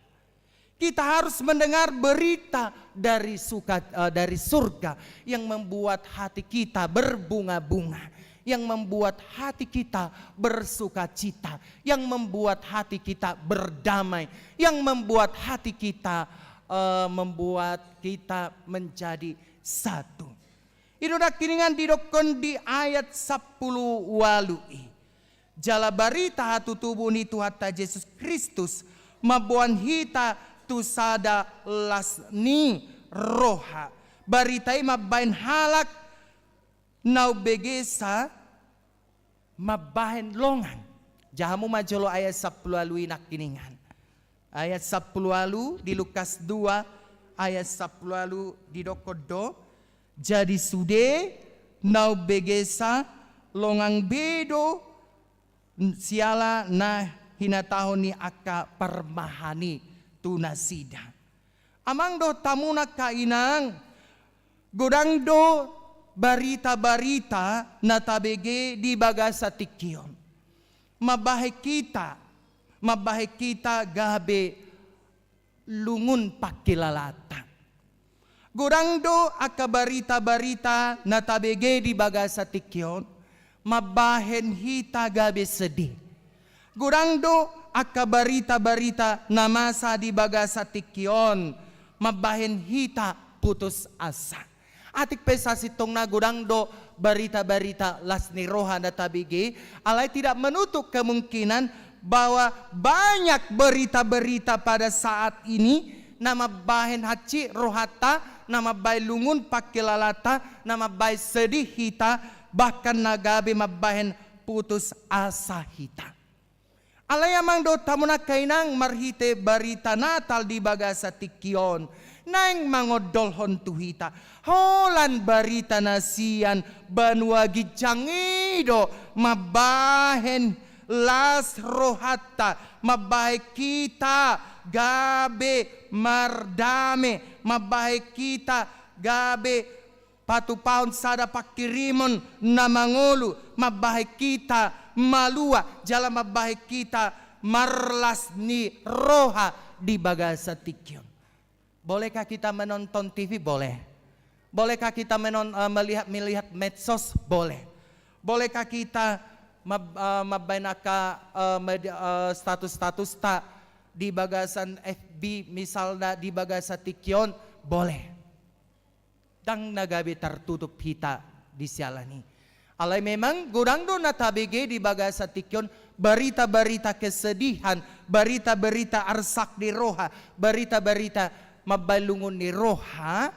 Kita harus mendengar berita dari suka, eh, dari surga yang membuat hati kita berbunga-bunga, yang membuat hati kita bersukacita, yang membuat hati kita berdamai, yang membuat hati kita, eh, membuat kita menjadi satu. I do nangkiningan didokkon di ayat sampulu ualu i. Jala barita hatutubu ni Tuhanta Jesus Kristus mamboan hita tu sada las ni roha. Barita i mambahen halak na umbegesa mambahen longang. Jaha hamu ma jolo ayat sampulu ualu i nangkiningan. Ayat sampulu ualu di Lukas dua ayat sampulu ualu didokkon do, jadi sude na umbegesa longang be do siala na hinatahon ni angka parmahan i tu nasida. Amang dohot hamu angka inang, godang do barita-barita na tabege di bagasan tingki on. Mambahen hita, mambahen hita gabe lungun pangkilalanta. Godang do angka barita-barita na tabege di bagasan tingki on, mambahen hita gabe sedih. Godang do angka barita-barita na masa di bagasan tingki on, mambahen hita putus asa. Atik pe sasintongna godang do barita-barita las ni roha na tabege, alai tidak menutup kemungkinan bahwa banyak berita-berita pada saat ini na mambahen hansit rohanta, na mambahen lungun pangkilalanta, na mambahen sedih hita, bahkan na gabe mambahen putus asa hita. Alai amang dohot hamu angka inang, marhite barita Natal di bagasan tingki on naeng mangondolhon tu hita, holan barita na sian banua ginjang i do mambahen las rohanta, mambahen hita gabe mardame, mambahen hita gabe patupahon sada pangkirimon na mangolu, mambahen hita malua, jala mambahen hita marlas ni roha di bagasan tingki on. Bolehkah kita menonton T V? Boleh. Bolehkah kita menon-, eh, melihat, melihat medsos? Boleh. Bolehkah kita mab-, eh, mambahen angka, eh, media, eh, status-statusta di bagasan F B, misalna di bagasan tingki on? Boleh. Ndang na gabe tartutup hita di siala ni i. Alai memang godang do na tabege di bagasan tingki on, berita-berita kesedihan, berita-berita arsak ni roha, berita-berita mambahen lungun ni roha,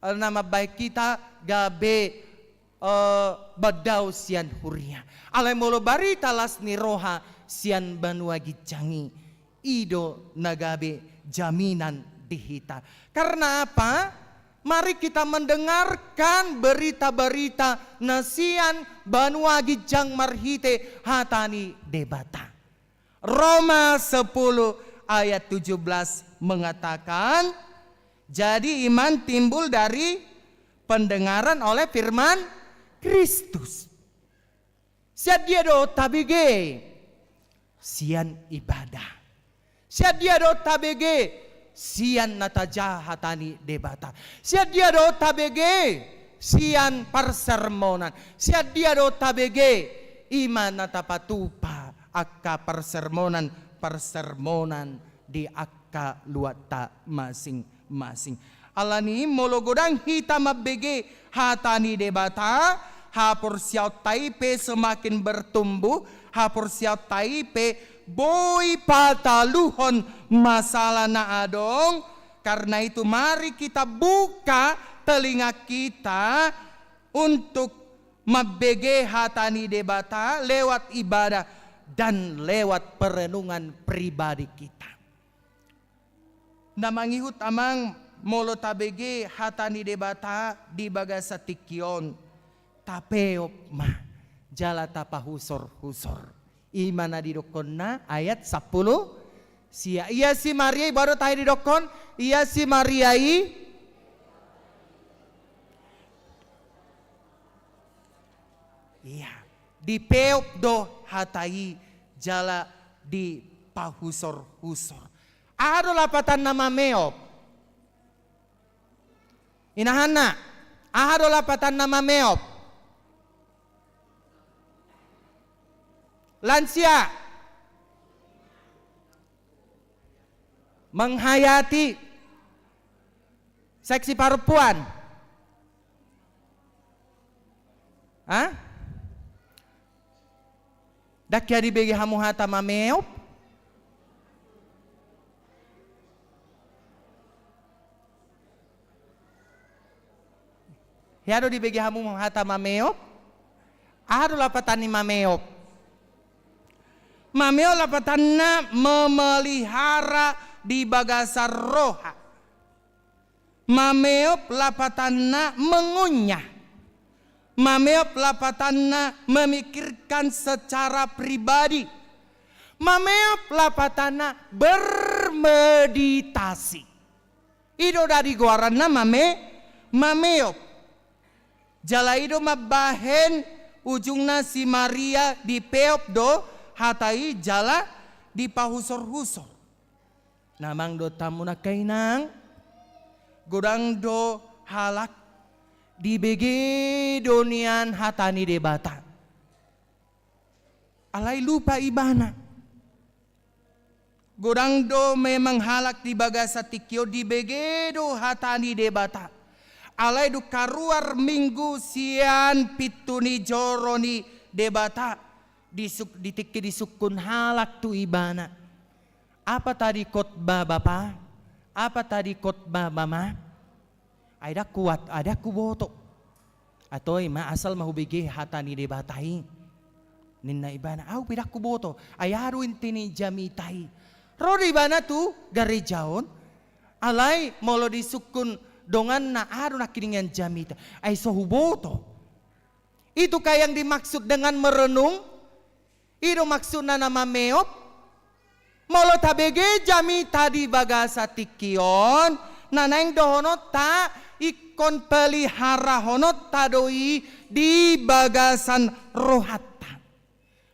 eh, na mambahen hita gabe, eh, mandao sian huria. Alai molo berita las ni roha sian banua ginjang i, i do na gabe jaminan di hita. Karena apa? Mari kita mendengarkan berita-berita na sian banua ginjang marhite hata ni Debata. Roma sepuluh ayat tujuh belas mengatakan, jadi iman timbul dari pendengaran oleh firman Kristus. Sian dia do tabege? Sian ibadah. Sian dia do tabege? Sian na tajaha hata ni Debata. Sian dia do tabege? Sian parsermonan. Sian dia do tabege? I ma na tapatupa angka parsermonan, parsermonan di angka luatta masing-masing. Alani i molo godang hita mambege hata ni Debata, haporseaonta i pe semakin bertumbuh, haporseaonta i pe boi pataluhon masalah na adong. Karena itu mari kita buka telinga kita untuk mambege hata ni Debata lewat ibadah dan lewat perenungan pribadi kita. Na mangihut amang, molo tabege hata ni Debata di bagasan tingki on, tapeop ma jala tapahusor-husor. I ma na didokkonna ayat sampulu sia. Ia si Maria i, boha do tahe didokkon? Ia si Maria i. Ia, dipeop do hata i jala dipahusor-husor. Aha do lapatanna mameop? Inahanna, aha do lapatanna mameop? Lansia. Menghayati. Seksi parompuan. Ha? Ndang hea dibege hamu hata mameop? Hea do dibege hamu hata mameop? Aha do lapatan ni mameop? Mameop lapatanna memelihara di bagasan roha. Mameop lapatanna mengunyah. Mameop lapatanna memikirkan secara pribadi. Mameop lapatanna bermeditasi. I do dadi goaranna mame-, mameop. Jala i do mambahen ujungna si Maria dipeop do hata i jala dipahusor-husor. Na amang dohot hamu nangkaningan, godang do halak dibege do nian hata ni Debata. Alai lupa ibana. Godang do memang halak di bagasan tingki on dibege do hata ni Debata. Alai dung karuar minggu sian pintu ni joro ni Debata, disuk-, di tingki disungkun halak tu ibana. Apa tadi khotbah Bapa? Apa tadi khotbah Mama? Ai ndang huat, ai ndang huboto. Antong i ma, asal ma hubege hata ni Debata i. Ninna ibana, au pe ndang huboto. Ai aha do inti ni jamita i? Ro do ibana tu gareja on. Alai molo disungkun donganna, aha do nangkiningan jamita? Ai so huboto. Itu kah yang dimaksud dengan merenung? I do maksudna na mameop. Molo tabege jamita di bagasan tingki on, na naeng dohononta, i-, ingkon peliharahononta do i di bagasan rohanta.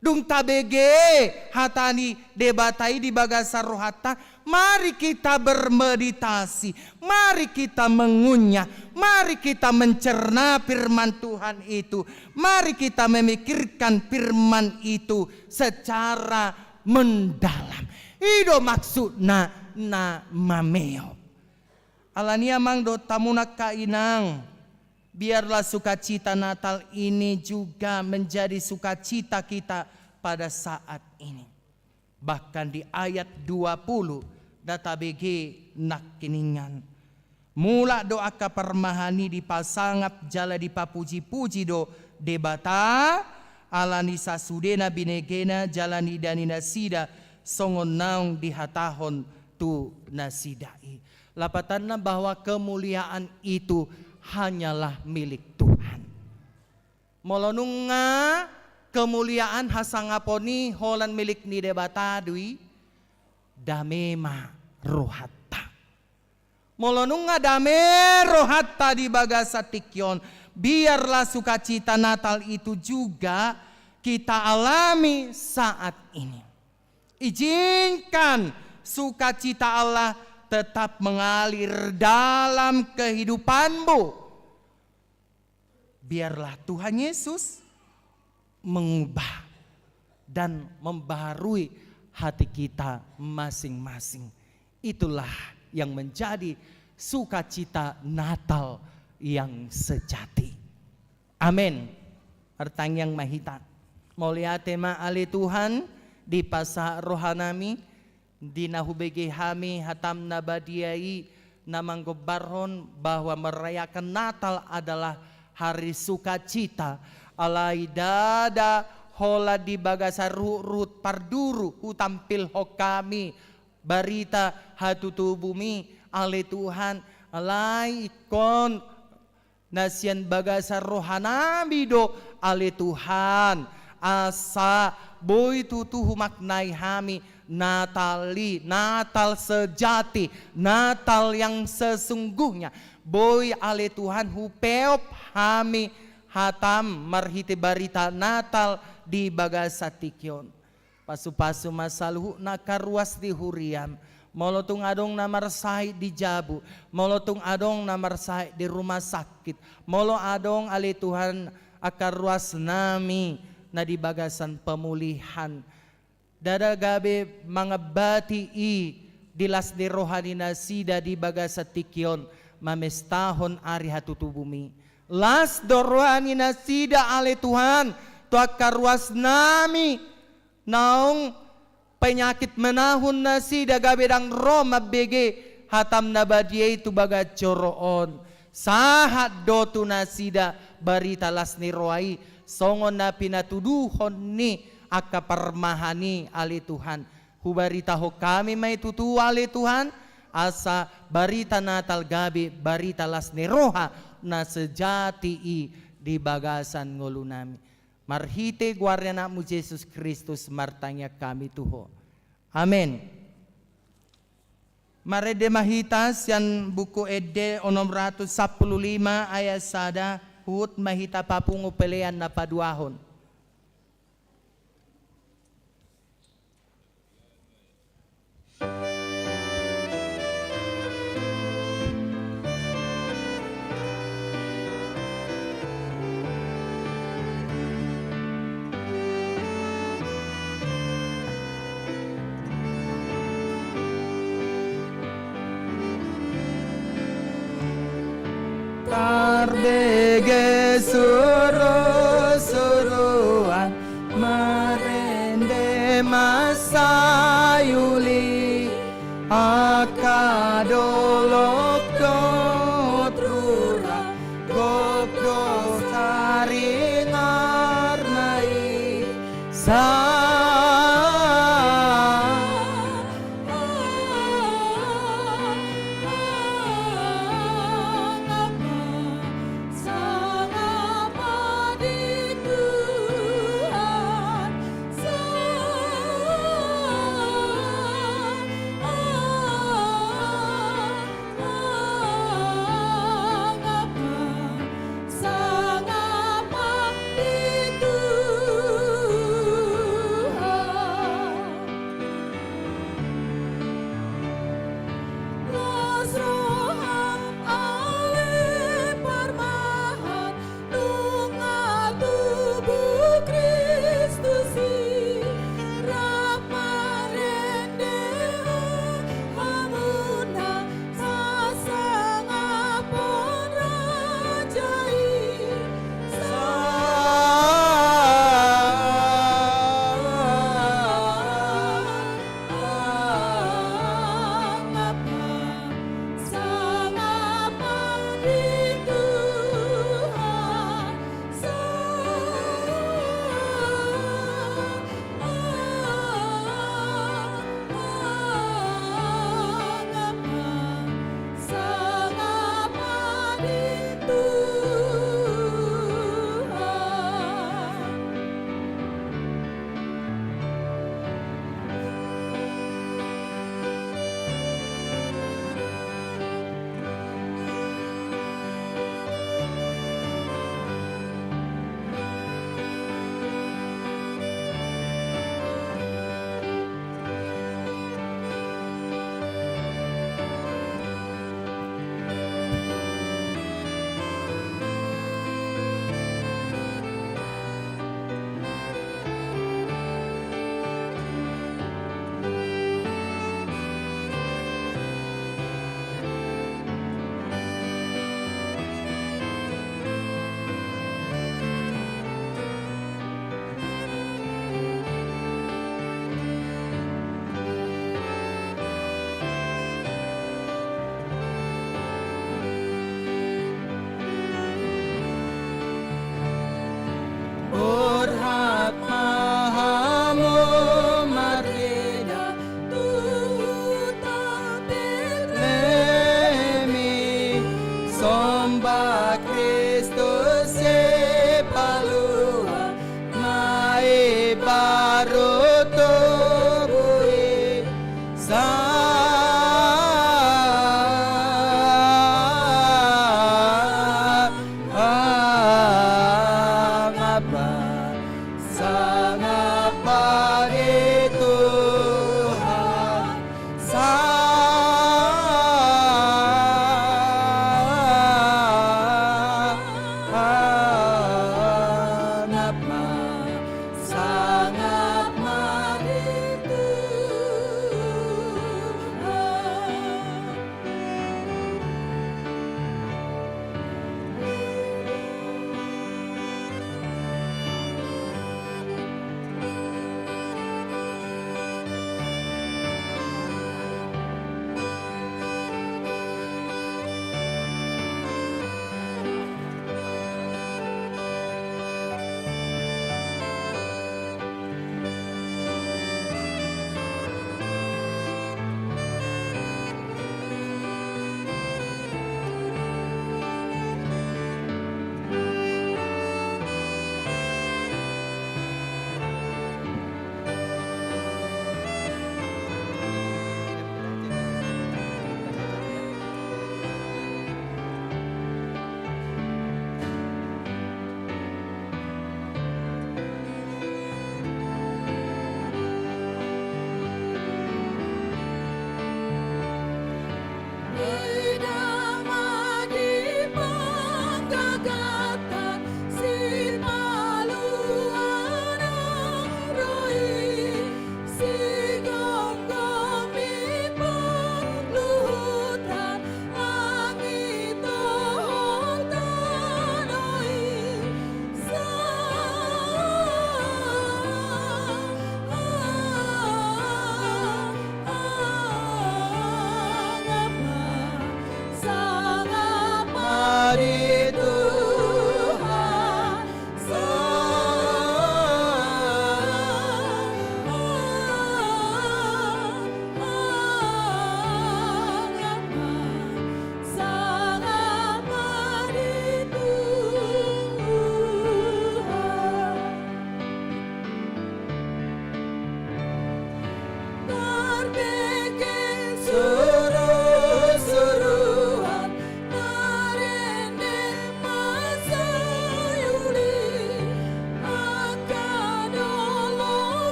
Dung tabege hata ni Debata i di bagasan rohanta, mari kita bermeditasi, mari kita mengunyah, mari kita mencerna firman Tuhan itu, mari kita memikirkan firman itu secara mendalam. I do maksudna na mameop. Alani i amang dohot hamu angka inang, biarlah sukacita Natal ini juga menjadi sukacita kita pada saat ini. Bahkan di ayat dua puluh, na tabege nangkiningan. Mulak do angka parmahan i dipasangap jala dipapuji-puji do Debata, alani sasudena binegena jala nida ni nasida songon naung dihatahon tu nasida i. Lapatanna bahwa kemuliaan itu hanyalah milik Tuhan. Molo nunga kemuliaan hasangapon i holan milik ni Debata do i, dame ma rohanta. Molo nunga dame rohanta di bagasan tingki on, biarlah sukacita Natal itu juga kita alami saat ini. Izinkan sukacita Allah tetap mengalir dalam kehidupanmu. Biarlah Tuhan Yesus mengubah dan membaharui hati kita masing-masing. Itulah yang menjadi sukacita Natal yang sejati. Amen. Martangiang ma hita. Mauliate ma ale Tuhan, dipasahat rohanami, di na hubege hami hatam na badia i, na manggombarhon bahwa merayakan Natal adalah hari sukacita. Alai ndada holan di bagasan ruhut-ruhut parduru hutampilhon hami barita hatutubumi, ale Tuhan, alai ingkon na sian bagasan rohanami do, ale Tuhan, asa boi tutu humaknai hami Natal i, Natal sejati, Natal yang sesungguhnya. Boi, ale Tuhan, hupeop hami hatam marhite barita Natal di bagasan tingki on. Pasu-pasu ma saluhutna angka ruas di huriam. Molo tung adong na marsahit di jabu, molo tung adong na marsahit di rumah sakit, molo adong, ale Tuhan, angka ruasnami na di bagasan pemulihan, ndada gabe mangambati i di las ni roha ni nasida di bagasan tingki on mamestahon ari hatutubumi. Las do roha ni nasida, ale Tuhan, tu angka ruasnami naung penyakit menahun nasida gabe ndang ro mambege hatam na badia i tu bagas joro on. Sahat do tu nasida barita las ni roha i, songon na pinatuduhon ni angka parmahan i, ale Tuhan. Hubaritahon hami ma i tutu, ale Tuhan, asa barita Natal gabe barita las ni roha na sejati i di bagasan ngolunami. Marhite goar ni Anakmu Jesus Kristus martangiang hami tu Ho. Amen. Marende ma hita sian Buku Ende onom ratus sampulu lima ayat sada, huhut ma hita papungu pelean na paduahon. Tarbege suru-suruan, marende ma sayuri, angka dolok dohot rura, gok do saringarna i. Sa-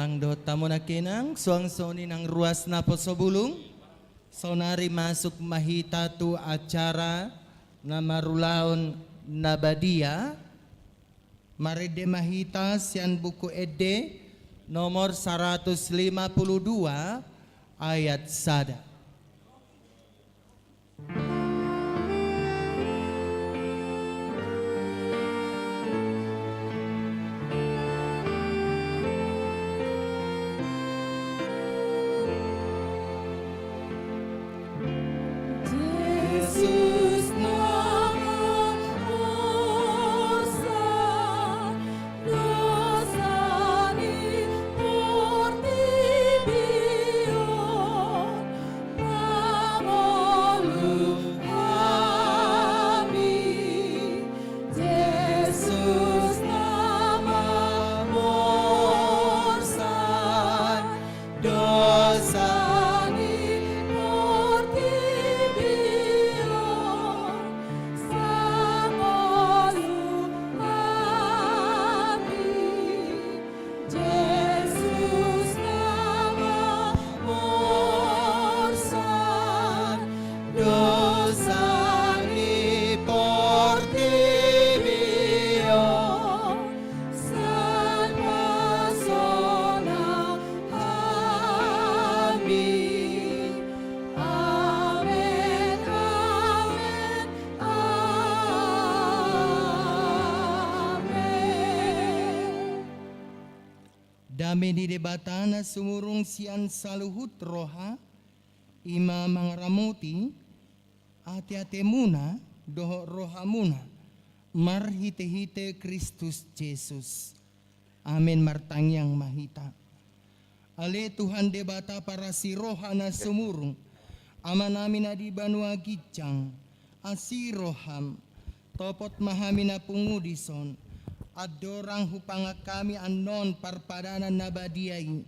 Dohot hamu nangkiningan, suang songon i nang ruas naposobulung, saonari masuk ma hita tu acara na marulaon na badia. Marende ma hita sian Buku Ende nomor saratus lima pulu dua ayat sada. Jesus na mamorsan dosa ni portibi on, mangolu hami. Jesus na mamorsan dosa ni portibi on, mangolu hami. Jesus na mamorsan dosa ni portibi on, salvasona hami. Amen, amen, amen. Dame ni Debata na sumurung sian saluhut roha, i ma mangaramoti ateatemuna dohot rohamuna, marhitehite Kristus Jesus. Amen. Martangiang ma hita. Ale Tuhan Debata parasi roha na sumurung, Amanami na di banua ginjang, asi roham, topot ma hami na pungu dison, andorang hupangan hami annon parpadanan na badia i,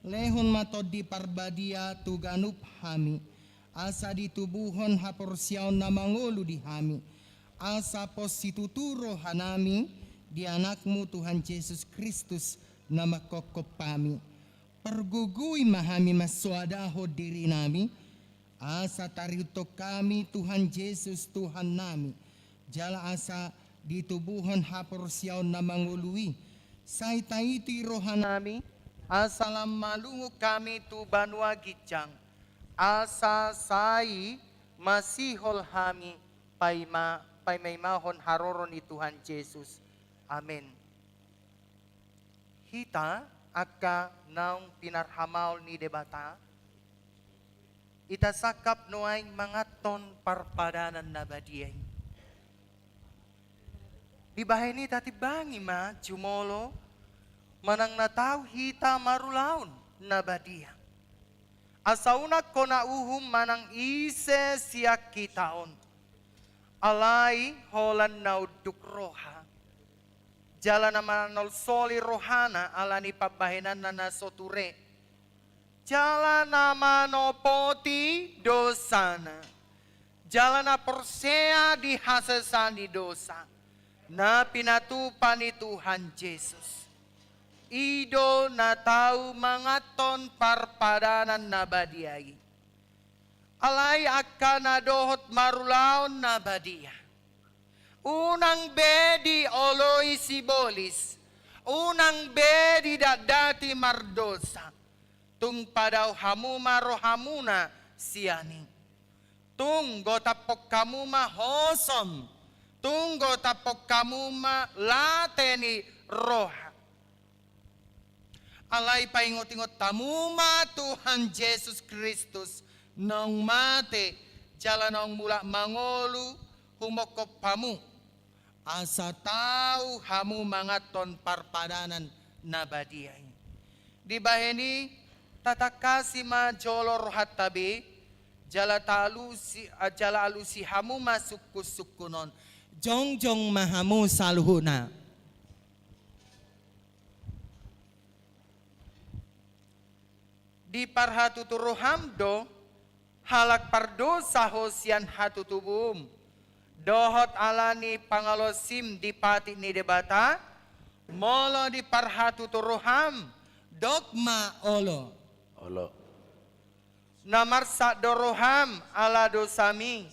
lehon ma Tondi Parbadia tu ganup hami, asa ditubuhon haporseaon na mangolu di hami, asa pos situtu rohanami di Anakmu Tuhan Jesus Kristus na mangkophop hami. Pargogoi ma hami mansoadahon dirinami, asa tarihuthon hami Tuhan Jesus Tuhannami, jala asa ditubuhon haporseaon na mangolu i, sai taiti rohanami, asa lam malungun hami tu banua ginjang, asa sai masihol hami paima, paimaimahon haroro ni Tuhan Jesus. Amen. Hita angka naung pinarhamaol ni Debata, hita sangkap nuaeng manganhon parpadanan na badia i. Dibahen i tatimbangi ma jumolo manang na tau hita marulaon na badia. Asa unang hona uhum manang ise sian hita on. Alai holan na unduk roha, jala na manolsoli rohana ala ni pambahenanna na so ture, jala na manopoti dosana, jala na porsea di hasesaan ni dosa na pinatupa ni Tuhan Jesus, i do na tau manganhon parpadanan na badia i. Alai angka na dohot marulaon na badia, unang be dioloi sibolis, unang be didatdati mardosa. Tung padao hamu ma rohamuna sian i. Tung gotaphon hamu ma hosom. Tung gotaphon hamu ma late ni roha. Alai paingotingot hamu ma Tuhan Jesus Kristus naung mate, jala naung mulak mangolu, humophop hamu, asa tau hamu manganhon parpadanan na badia i. Dibahen i, tatangkasi ma jolo rohanta be, jala taalusi, jala alusi hamu ma sungkunsungkun on. Jongjong ma hamu saluhutna. Diparhatutu roham do, halak pardosa ho sian hatutubum, dohot ala ni pangalaosim di patik ni Debata? Molo diparhatutu roham, Dok ma olo. Olo. Na marsak do roham ala dosami,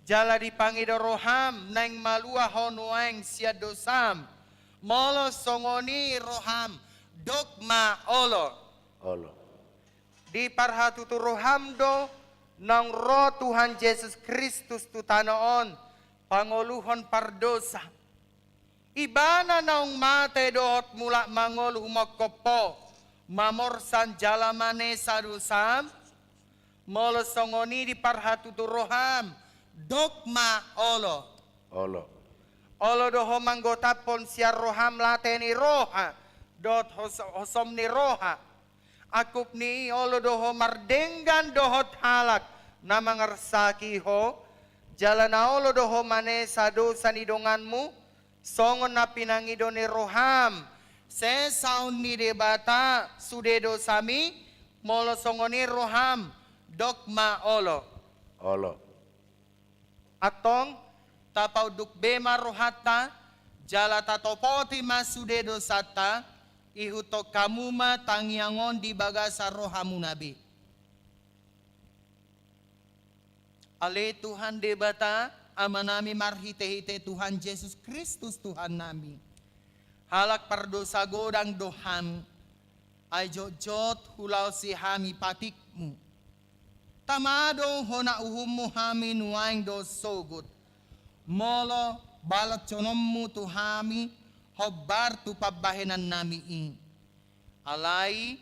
jala dipangido roham naeng malua ho nuaeng sian dosam. Molo songon i roham, dok ma olo. Olo. Diparhatutu roham do naung ro Tuhan Jesus Kristus tu tano on, pangoluhon pardosa. Ibana naung mate dohot mulak mangolu humongkop ho, mamorsan jala manesa dosam. Molo songon i diparhatutu roham, dok ma olo. Olo. Olo do ho manggotaphon sian roham late ni roha dohot hos-, hosom ni roha. Angkup ni i olo do ho mardenggan dohot halak na mangarsaki ho, jala na olo do ho manesa dosa ni donganmu, songon na pinangido ni roham sesaon ni Debata sude dosami. Molo songon i roham, dok ma olo. Olo. Antong, tapaunduk be ma rohanta, jala tatopoti ma sude dosanta, ihuthon hamu ma tangiang on di bagasan rohamuna be. Ale Tuhan Debata, Amanami marhite-hite Tuhan Jesus Kristus Tuhannami. Halak pardosa godang do hami, ai jotjot hulaosi hami patikmu. Tama do hona uhummu hami nuaeng dohot sogot. Molo balonhononmu tu hami hombar tu pambahenannami i. Alai,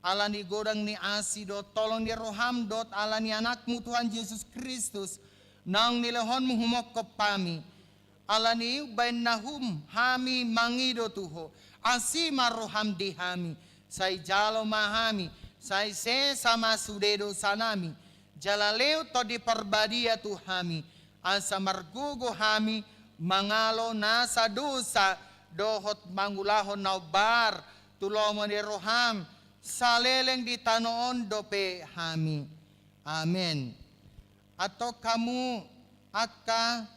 ala ni godang ni asi dohot holong ni roham dohot ala ni Anakmu Tuhan Jesus Kristus, naung nilehonmu humongkop hami. Ala ni i umbahen na hum hami mangido tu ho, asi ma roham di hami, sai jalo ma hami, sai sesa ma sude dosanami, jala lehon Tondi Parbadia tu hami, asa margogo hami mangalo nasa dosa dohot mangulahon na hombar tu lomo ni roham, saleleng di tano on dope hami. Amen. Antong hamu angka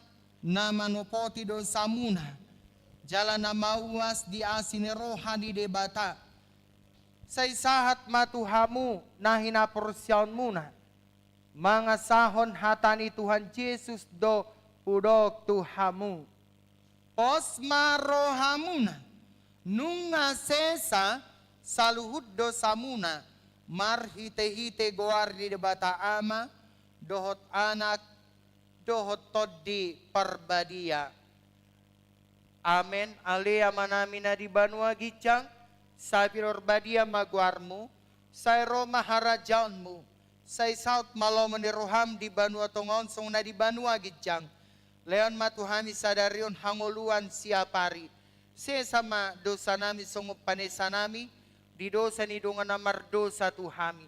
na manopoti dosamuna, jala na mauas di asi ni roha ni Debata, sai sahat ma tu hamu na hinaporseaonmuna, mangasahon hata ni Tuhan Jesus do hudok tu hamu. Pos ma rohamuna, nunga sesa saluhut dosamuna, marhite-hite goar ni Debata Ama, dohot Anak, dohot Tondi Parbadia. Amen. Ale Amanami na di banua ginjang, sai pinarbadia ma goarmu, sai ro ma harajaonmu, sai saut ma lomo ni roham di banua tonga on songon na di banua ginjang. Lehon ma tu hami sadari on hangoluan siapari. Sesa ma dosanami songon panesanami di dosa ni dongan na mardosa tu hami.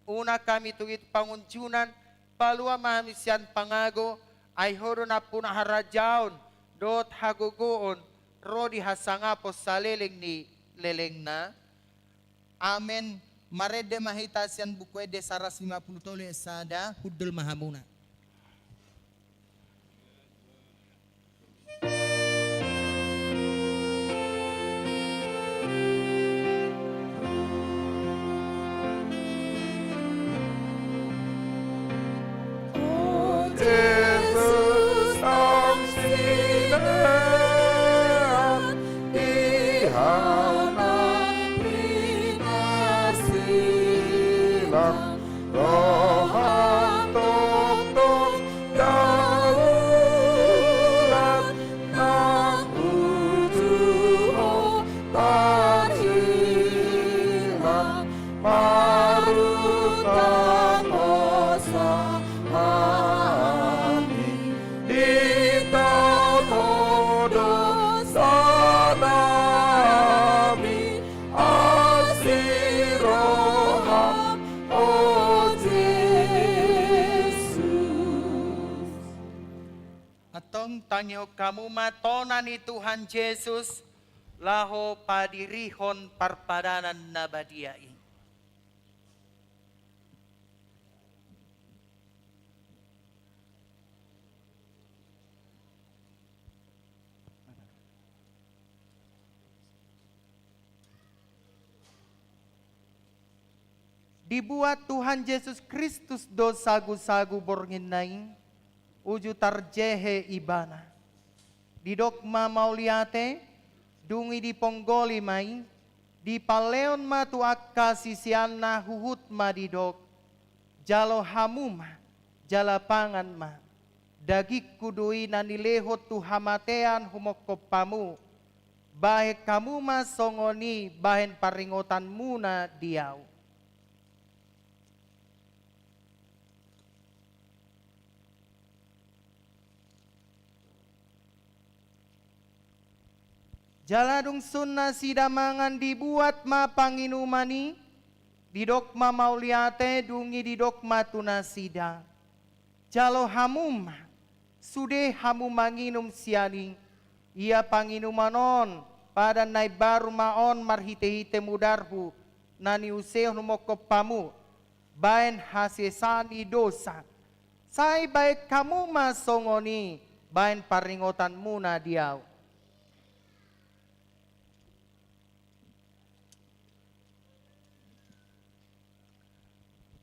Unang hami togihon tu pangunjunan, palua ma hami sian pangago, ai ho do nampuna harajaon, dohot hagogoon, ro di hasangapon saleleng ni lelengna. Amen. Marende ma hita sian Buku Ende saratus lima pulu tolu ayat sada, hundul ma hamuna. Antong tangihon hamu ma tona ni Tuhan Jesus, laho padirihon parpadanan na badia i. Dibuat Tuhan Jesus Kristus do sagu-sagu borngin na i, uju tarjehe Ibana. Didok ma mauliate, dung i diponggoli ma i, dipalehon ma tu angka siseanna huhut ma didok: Jalo hamu ma, jala pangan ma. Dagingku do i na nilehon tu hamatean humongkop hamu. Bahen hamu ma songon i bahen paringotanmuna di Ahu. Jala dung sun nasida mangan, dibuat ma panginuman i, didok ma mauliate, dung i didok ma tu nasida: Jalo hamu ma, sude hamu manginum sian i. Ia panginuman on padan na imbaru ma on marhite-hite mudarhu, na niusehon humongkop hamu, bahen hasesaan ni dosa. Sai bahen hamu ma songon i bahen paringotanmuna di Ahu.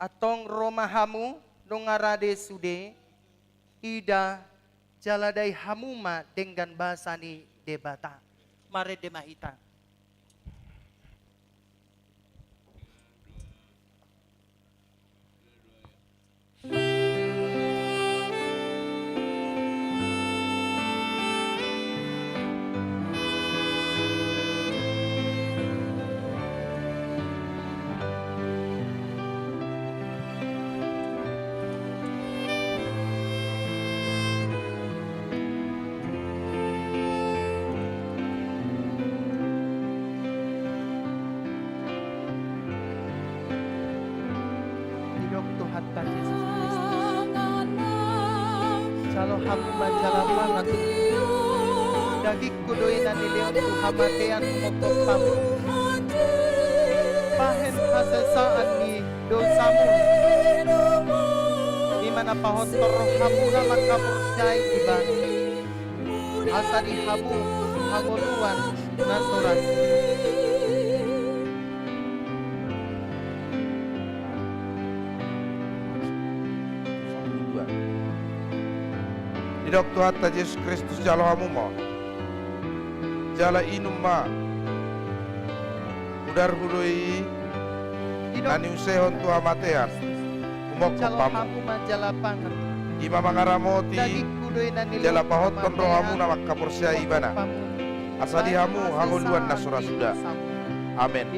Antong ro ma hamu, nunga rade sude, ida, jala dai hamu ma denggan basa ni Debata. Marende ma hita. Didok Tuhanta Jesus Kristus: Jalo hamu ma jala pangan. Dagingku do i na nilehon tu hamatean humongkop hamu, bahen hasesaan ni dosamu. I ma na pahothon rohamuna mangkaporseai Ibana, asa di hamu hangoluan na so ra. Didok Tuhanta Jesus Kristus: Jalo hamu ma on, jala inum ma. Mudarhu do i na niusehon tu hamatean humongkop hamu. I ma mangaramoti jala pahothon rohamuna mangkaporseai Ibana, asa di hamu hangoluan na so ra suda. Amen.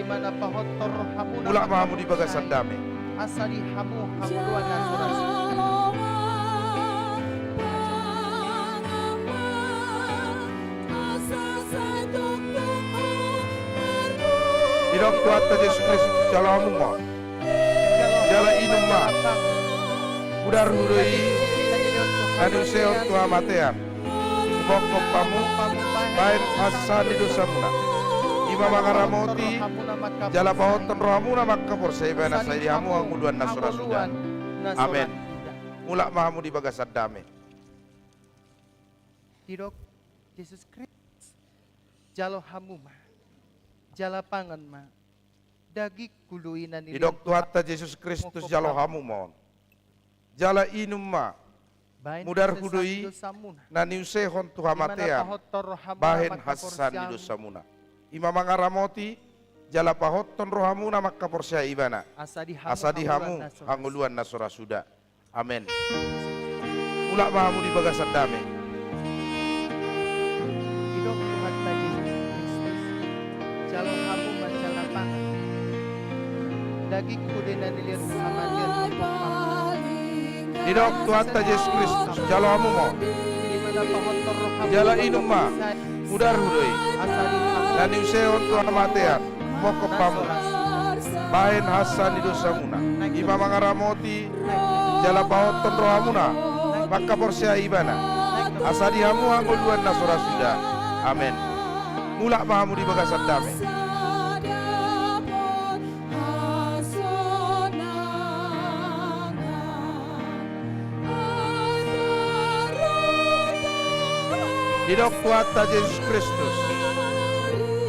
Mulak ma hamu di bagasan dame. Asa di hamu hangoluan na so ra suda. Didok Tuhanta Jesus Kristus: Jalo hamu ma, jala inum ma. Mudarhu do i na niusehon tu hamatean humongkop hamu, bahen hasesaan ni dosamuna. I ma mangaramoti jala pahothon rohamuna mangkaporseai Ibana, asa di hamu hangoluan na so ra suda. Amen. Mulak ma hamu di bagasan dame. Didok Jesus Kristus: Jalo hamu ma, jala pangan ma. Dagingku do i na nilehon. Didok Tuhanta Jesus Kristus: Jalo hamu ma on, jala inum ma. Mudarhu do i na niusehon tu hamatean, bahen hasesaan ni dosamuna. I ma mangaramoti jala pahothon rohamuna mangkaporseai Ibana, asa di hamu hangoluan na so ra suda. Amen. Mulak ma hamu di bagasan dame. Didok Tuhanta Jesus Kristus: Jalo hamu ma jala pangan. Dagingku do i na nilehon tu hamatean humongkop hamu. Didok Tuhanta Jesus Kristus: Jalo hamu ma on, jala inum ma. Mudarhu do i na niusehon tu hamatean humongkop hamu, bahen hasesaan ni dosamuna. I ma mangaramoti jala pahothon rohamuna mangkaporseai Ibana, asa di hamu hangoluan na so ra suda. Amen. Mulak ma hamu di bagasan dame. Didok Tuhanta Jesus Kristus: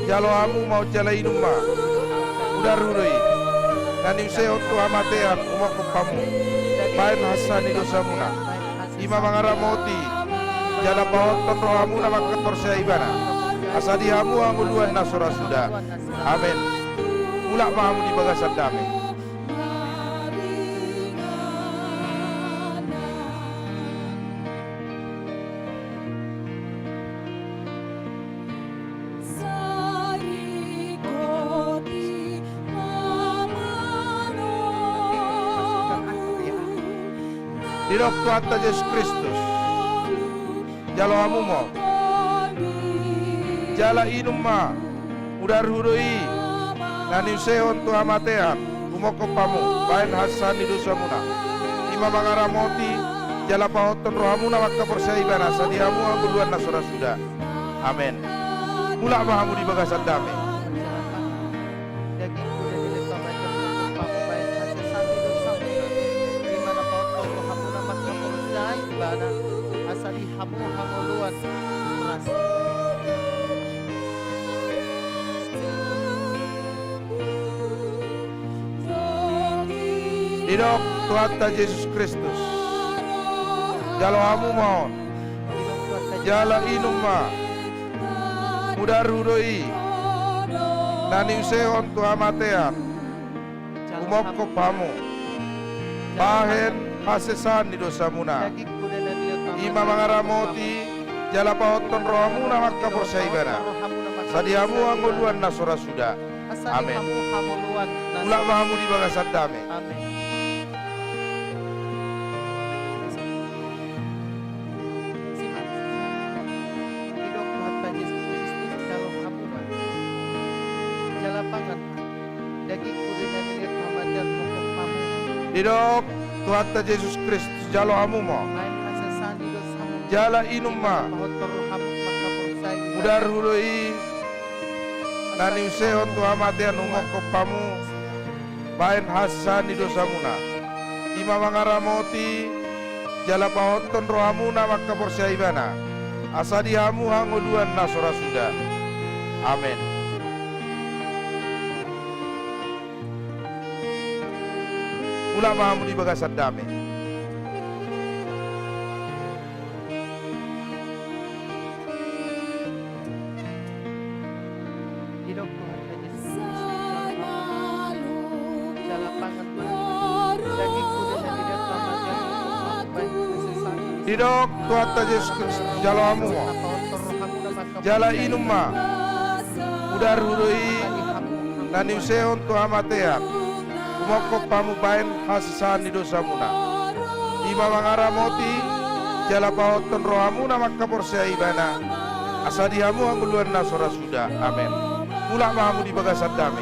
Jalo hamu ma on, jala inum ma. Mudarhu do i na niusehon tu hamatean, humongkop hamu, bahen hasesaan ni dosamuna. I ma mangaramoti jala pahothon rohamuna mangkaporseai Ibana, asa di hamu hangoluan na so ra suda. Amen. Mulak ma hamu di bagasan dame. Didok Tuhanta Jesus Kristus, jalo hamu ma on. Jala inum ma, mudarhu do i, na niusehon tu hamatean, humongkop hamu, bahen hasesaan ni dosamuna. I ma mangaramoti jala pahothon rohamuna mangkaporseai Ibana, asa di hamu hangoluan na so ra suda. Amen. Mulak ma hamu di bagasan dame. Didok Tuhanta Jesus Kristus, jalo hamu ma on. Jala inum ma, mudarhu do i, na niusehon tu hamatean, humongkop hamu, bahen hasesaan ni dosamuna. I ma mangaramoti jala pahothon rohamuna mangkaporseai Ibana, asa di hamu hangoluan na so ra suda. Amen. Mulak ma hamu di bagasan dame. Amen. Didok Tuhanta Jesus Kristus, jalo hamu ma. Jala pangan ma. Dagingku do na nilehon tu hamatean, humongkop hamu. Didok Tuhanta Jesus Kristus, jalo hamu ma. Bahen hasesaan ni dosamu. Jala inum ma. Pahothon rohamu mangkaporseai Ibana. Mudarhu do i, na niusehon tu hamatean, humongkop hamu, bahen hasesaan ni dosamuna. I ma mangaramoti jala pahothon rohamuna mangkaporseai Ibana, asa di hamu hangoluan na so ra suda. Amen. Mulak ma hamu di bagasan dame. Didok Tuhanta Jesus Kristus, jalo hamu ma. Jala pangan ma. Dagingku do na nilehon tu hamatean, humongkop hamu, bahen hasesaan ni dosamu. Didok Tuhanta Jesus Kristus, jalo hamu ma. Pahothon rohamuna mangkaporseai Ibana. Jala inum ma. Mudarhu do i, na niusehon tu hamatean, humongkop hamu, bahen hasesaan ni dosamuna. I ma mangaramoti jala pahothon rohamuna mangkaporseai Ibana, asa di hamu hangoluan na so ra suda. Amen. Mulak ma hamu di bagasan dame.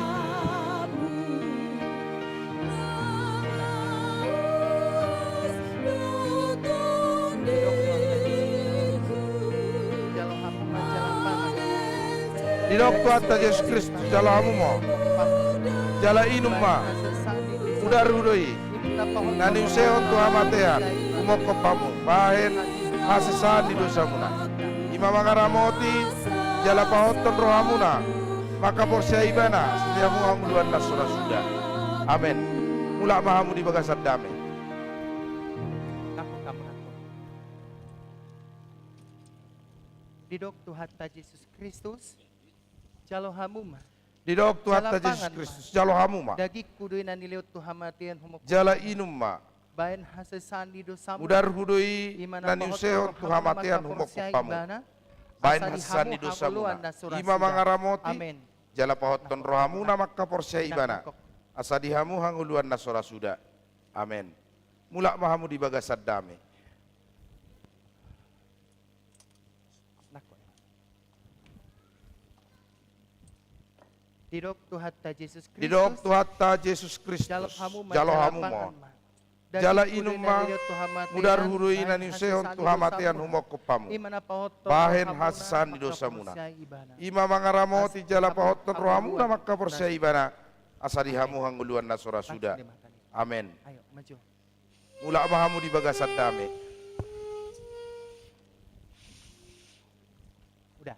Didok Tuhanta Jesus Kristus, jalo hamu ma. Jala inum ma. Mudarhu do i, na niusehon tu hamatean, humongkop hamu, bahen hasesaan ni dosamuna. I ma mangaramoti jala pahothon rohamuna mangkaporseai Ibana, asa di hamu hangoluan na so ra suda. Amen. Mulak ma hamu di bagasan dame. Didok Tuhanta Jesus Kristus, jalo hamu ma. Didok Tuhanta Jesus Kristus, jalo hamu ma. Dagingku do i na nilehon tu hamatean, humongkop hamu. Jala inum ma. Bahen hasesaan ni dosamu. Mudarhu do i, na niusehon tu hamatean, humongkop hamu, bahen hasesaan ni dosamuna. I ma mangaramoti jala pahothon rohamuna mangkaporseai Ibana, asa di hamu hangoluan na so ra suda. Amen. Mulak ma hamu di bagasan dame. Didok Tuhanta Jesus Kristus. Didok Tuhanta Jesus Kristus. Jalo hamu ma. Jalo hamu ma. Jala inum ma. Mudarhu do i, na niusehon tu hamatean, humongkop hamu, bahen hasesaan ni dosamuna. I ma mangaramoti jala pahothon rohamuna mangkaporseai Ibana, asa di hamu hangoluan na so ra suda. Amen. Mulak ma hamu di bagasan dame. Udah.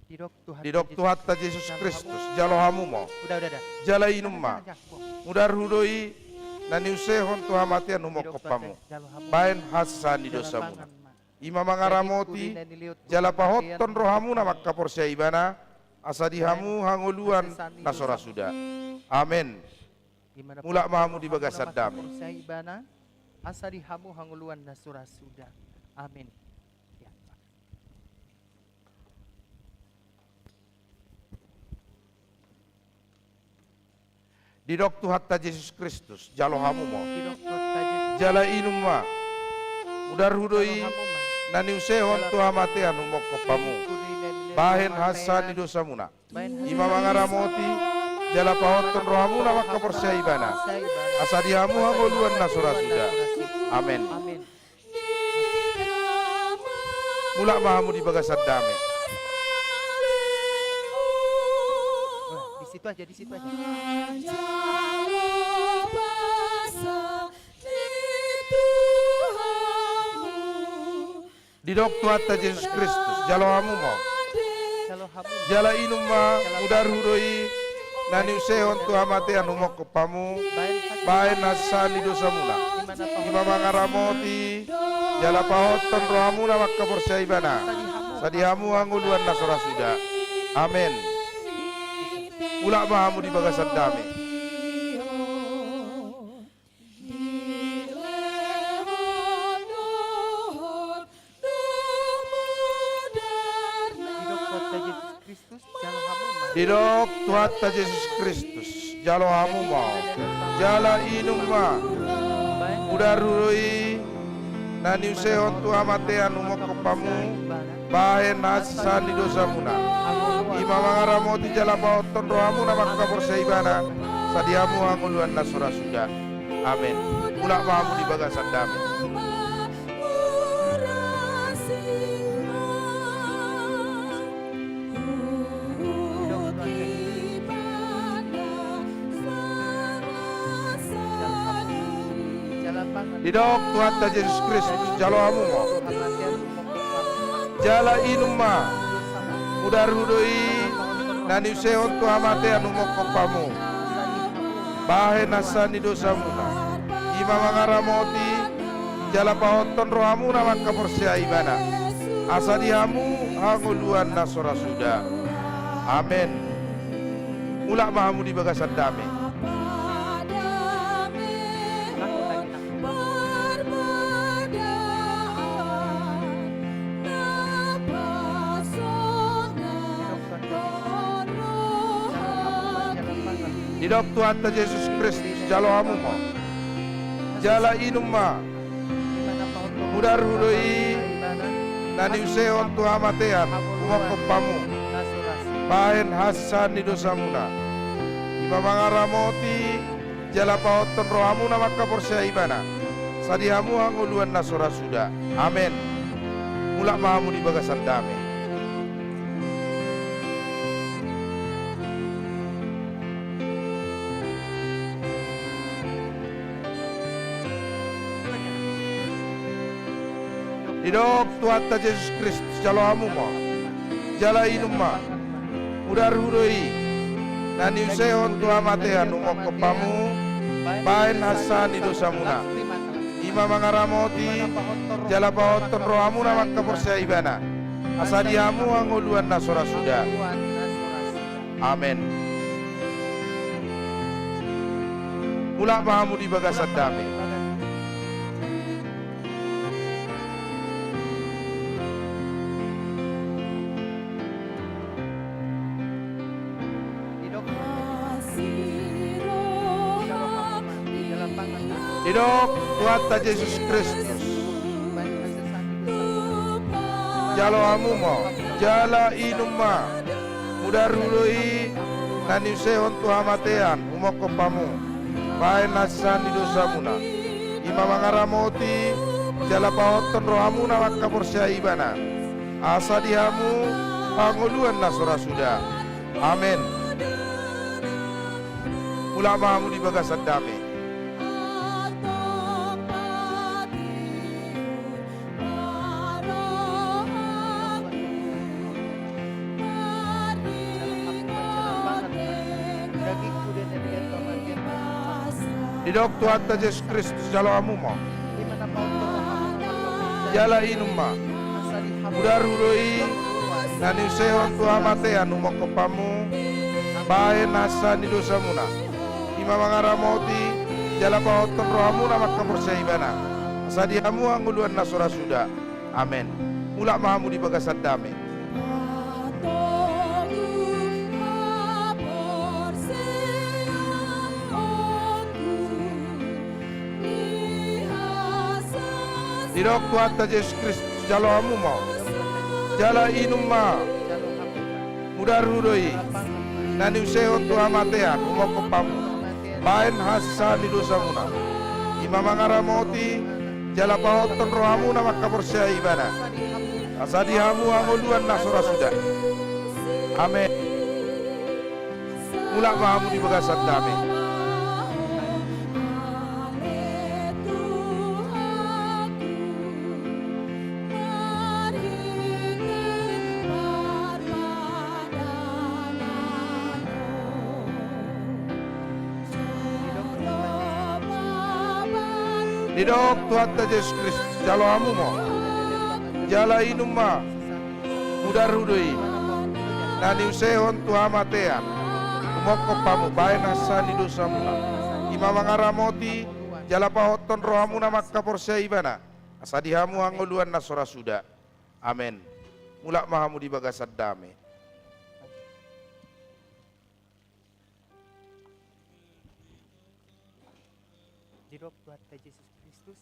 Didok Tuhanta Jesus Kristus, jalo hamu ma. Udah, udah, udah. Jala inum ma. Jangan, jangan. Mudarhu do i na niusehon tu hamatean humophop hamu. Didok Tuhanta, jalo hamu ma. Bahen hasesaan ni dosamuna. Jala pangan ma. I ma mangaramoti, jala pahothon rohamuna mangkaporseai Ibana, asa di hamu hangoluan na so ra suda. Amen. Mulak ma hamu di bagasan dame. Asa di hamu hangoluan na so ra suda. Amen. Ya. Didok Tuhanta Jesus Kristus, jalo hamu ma. Didok Tuhanta Jesus. Jala inum ma. Mudarhu do i, jalo hamu ma. Na niusehon tu hamatean humophop hamu. Bahen hasesaan ni dosamuna. Bahen hasesaan ni dosamuna. I ma mangaramoti, jala pahothon rohamuna mangkaporseai Ibana. Asa di hamu hangoluan na so ra suda. Amen. Amen. Mulak ma hamu di bagasan dame. Di situ aja, di situ aja. Didok Tuhanta Jesus Kristus, jalo hamu ma. Jalo hamu ma. Jala inum ma, mudarhu do i, na niusehon tu hamatean humophop hamu, bahen hasesaan ni dosamuna. I ma mangaramoti, jala pahothon rohamuna mangkaporseai Ibana. Asa di hamu hangoluan na so ra suda. Amen. Mulak ma hamu di bagasan dame. Didok Tuhanta Jesus Kristus, jalo hamu ma. Didok Tuhanta Jesus Kristus, jalo hamu ma. Jala inum ma. Mudarhu do i, na niusehon tu hamatean humophop hamu, bahen hasesaan ni dosamuna. I ma mangaramoti jala pahothon rohamuna mangkaporseai Ibana, asa di hamu hangoluan na so ra suda. Amen. Mulak ma hamu di bagasan dame. Didok Tuhanta Jesus Kristus, jalo hamu ma. Jala inum ma. Mudarhu do i, na niusehon tu hamatean humophop hamu. Bahen hasesaan ni dosamuna. I ma mangaramoti, jala pahothon rohamuna mangkaporseai Ibana. Asa di hamu hangoluan na so ra suda. Amen. Mulak ma hamu di bagasan dame. Didok Tuhanta Jesus Kristus, jalo hamu ma. Jala inum ma. Mudarhu do i, na niusehon tu hamatean humophop hamu. Bahen hasesaan ni dosamuna. I ma mangaramoti, jala pahothon rohamuna mangkaporseai Ibana. Asa di hamu hangoluan na so ra suda. Amen. Mulak ma hamu di bagasan dame. Didok Tuhanta Jesus Kristus, jalo hamu ma. Jala inum ma. Mudarhu do i, na niusehon tu hamatean humophop hamu, bahen hasesaan ni dosamuna. I ma mangaramoti, jala pahothon rohamuna mangkaporseai Ibana. Asa di hamu hangoluan na so ra suda. Amen. Mulak ma hamu di bagasan dame. Didok Tuhanta Jesus Kristus. Jalo hamu ma, jala inum ma. Mudarhu do i, na niusehon tu hamatean humophop hamu. Bahen hasesaan ni dosamuna. I ma mangaramoti, jala pahothon rohamuna mangkaporseai Ibana. Asa di hamu hangoluan na so ra suda. Amen. Mulak ma hamu di bagasan dame. Didok Tuhanta Jesus Kristus, jalo hamu ma. Jala inum ma. Mudarhu do i, na niusehon tu hamatean humongkop hamu, bahen hasesaan ni dosamuna. I ma mangaramoti, jala pahothon rohamuna mangkaporseai Ibana. Asa di hamu hangoluan na so ra suda. Amen. Mulak ma hamu di bagasan dame. Didok Tuhanta Jesus Kristus, jalo hamu ma. Jala inum ma. Mudarhu do i, na niusehon tu hamatean humongkop hamu, bahen hasesaan ni dosamuna. I ma mangaramoti, jala pahothon rohamuna mangkaporseai Ibana. Asa di hamu hangoluan na so ra suda. Amen. Mulak ma hamu di bagasan dame. Didok Tuhanta Jesus Kristus, jalo hamu ma. Jala inum ma. Mudarhu do i, na niusehon tu hamatean humongkop hamu, bahen hasesaan ni dosamuna. I ma mangaramoti, jala pahothon rohamuna mangkaporseai Ibana. Asa di hamu hangoluan na so ra suda. Amen. Mulak ma hamu di bagasan dame. Didok Tuhanta Jesus Kristus,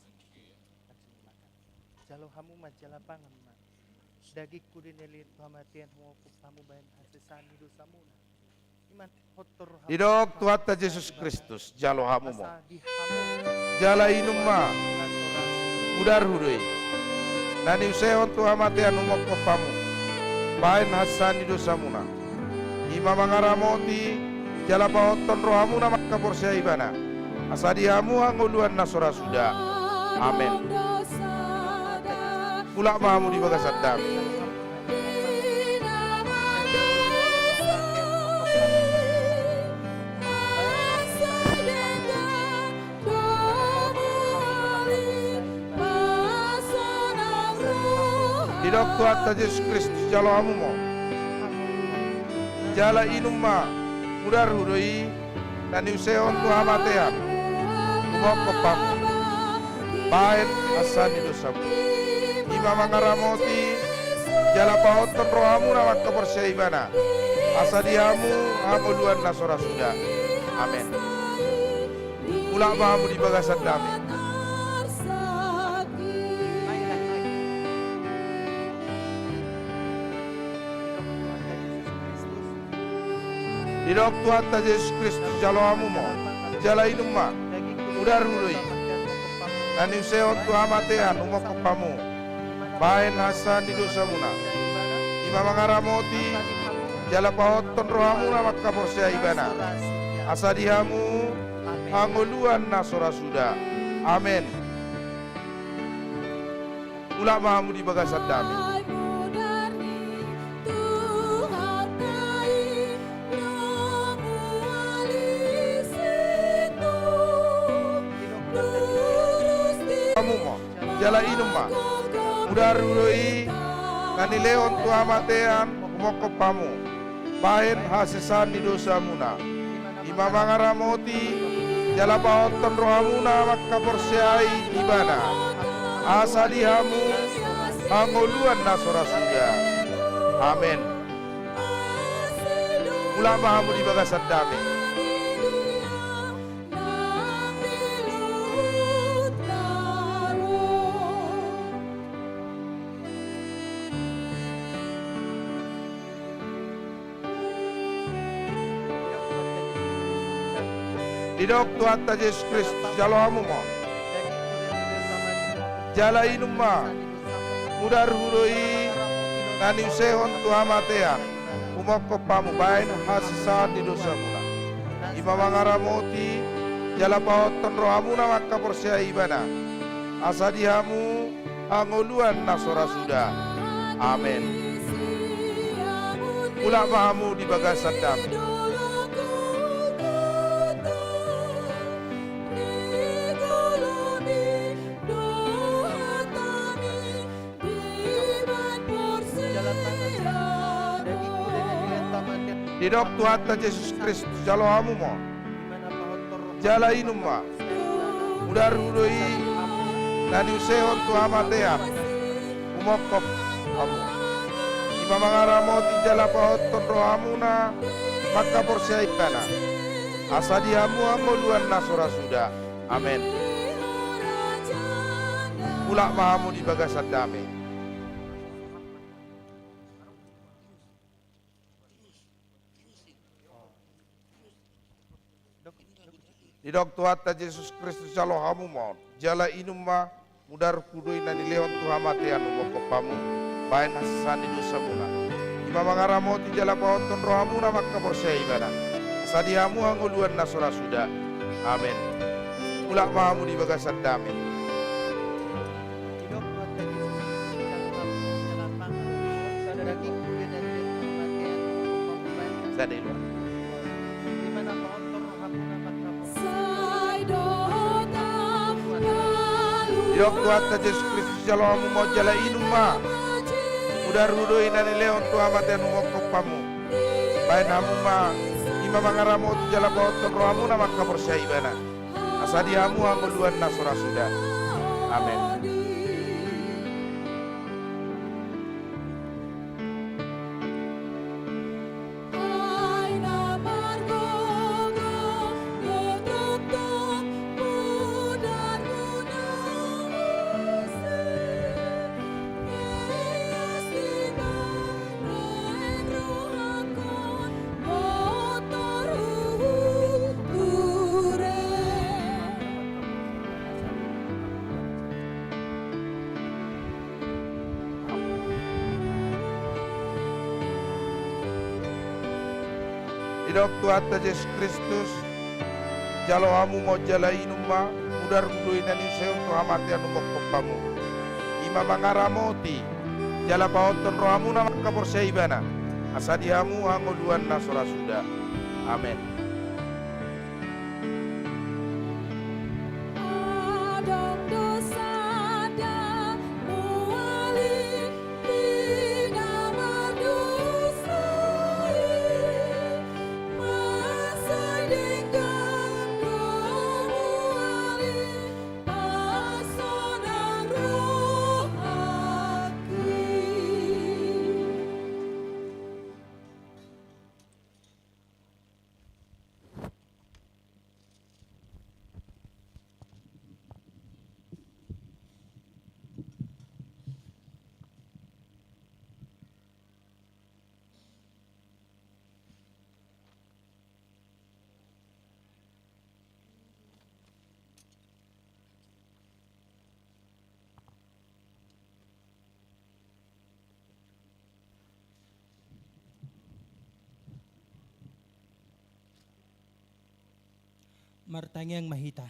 langsung dimakan. Jalo hamu ma, jala pangan ma. Dagingku do i na nilehon tu hamatean humongkop hamu, bahen hasesaan ni dosamuna. I ma pahothon rohamuna. Didok Tuhanta Jesus Kristus, jalo hamu ma. Jala inum ma. Mudarhu do i, na niusehon tu hamatean humongkop hamu, bahen hasesaan ni dosamuna. I ma mangaramoti, jala pahothon rohamuna mangkaporseai Ibana. Asa di hamu hangoluan na so ra suda. Amen. Mulak ma hamu di bagasan dame. Didok Tuhanta Jesus Kristus, jalo hamu ma. Jala inum ma. Mudarhu do i, na niusehon tu hamatean humongkop hamu, bahen hasesaan ni dosamu. I ma mangaramoti, jala pahothon rohamuna mangkaporseai Ibana. Asa di hamu hangoluan na so ra suda. Amen. Mulak ma hamu di bagasan dame. Didok Tuhanta Jesus Kristus, jalo hamu ma. Jala inum ma. Mudarhu do i, na niusehon tu hamatean humongkop hamu, bahen hasesaan ni dosamuna. I ma mangaramoti, jala pahothon rohamuna mangkaporseai Ibana. Asa di hamu hangoluan na so ra suda. Amen. Mulak ma hamu di bagasan dame. Hamu ma. Jala inum ma. Mudarhu do i, na nilehon tu hamatean humongkop hamu, bahen hasesaan ni dosamuna. I ma mangaramoti, jala pahothon rohamuna mangkaporseai Ibana. Asa di hamu hangoluan na so ra suda. Amen. Mulak ma hamu di bagasan dame. Didok Tuhanta Jesus Kristus, jalo hamu ma. Jala inum ma. Mudarhu do i, na niusehon tu hamatean humongkop hamu, bahen hasesaan ni dosamuna. I ma mangaramoti, jala pahothon rohamuna mangkaporseai Ibana. Asa di hamu hangoluan na so ra suda. Amen. Mulak ma hamu di bagasan dame. Didok Tuhanta Jesus Kristus, jalo hamu ma on, jala inum ma. Mudar hu do i na niusehon tu hamatean, humongkop hamu. I ma mangaramoti jala pahothon rohamuna mangkaporseai ibana, asa di hamu hangoluan na so ra suda. Amen. Mulak ma hamu di bagasan dame. Didok Tuhanta Jesus Kristus, jalo hamu ma on, jala inum ma. Mudar hu do i na nilehon tu hamatean, humongkop hamu, baen hasesaan ni dosamuna. I ma mangaramoti jala pahothon rohamuna mangkaporseai ibana, asa di hamu hangoluan na so ra suda. Amen. Mulak ma hamu di bagasan dame. Sada i luar. Didok Tuhanta Jesus Kristus, jalo hamu ma on, jala inum ma. Mudar hu do i na nilehon tu hamatean, humongkop hamu, baen hamu ma. I ma mangaramoti jala pahothon rohamuna mangkaporseai ibana, asa di hamu hangoluan na so ra suda. Amen. Didok Tuhanta Jesus Kristus, jalo hamu ma on, jala inum ma. Mudar hu do i na niusehon tu hamatean, humongkop hamu. I ma mangaramoti jala pahothon rohamuna mangkaporseai ibana, asa di hamu hangoluan na so ra suda. Amen. Martangiang ma hita.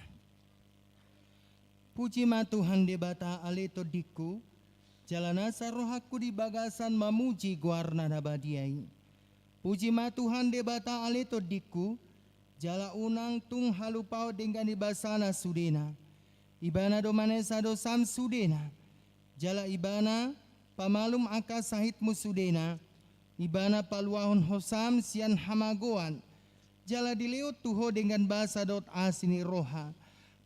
Puji ma Tuhan Debata, ale tondingku, jala nasa rohangku di bagasan mamuji goarna na badia i. Puji ma Tuhan Debata, ale tondingku, jala unang tung halupaon denggan ni basana sudena. Ibana do manesa dosam sudena, jala Ibana pamalum angka sahitmu sudena. Ibana paluahon hosam sian hamagoan, jala dilehon tu ho denggan basa dohot asi ni roha.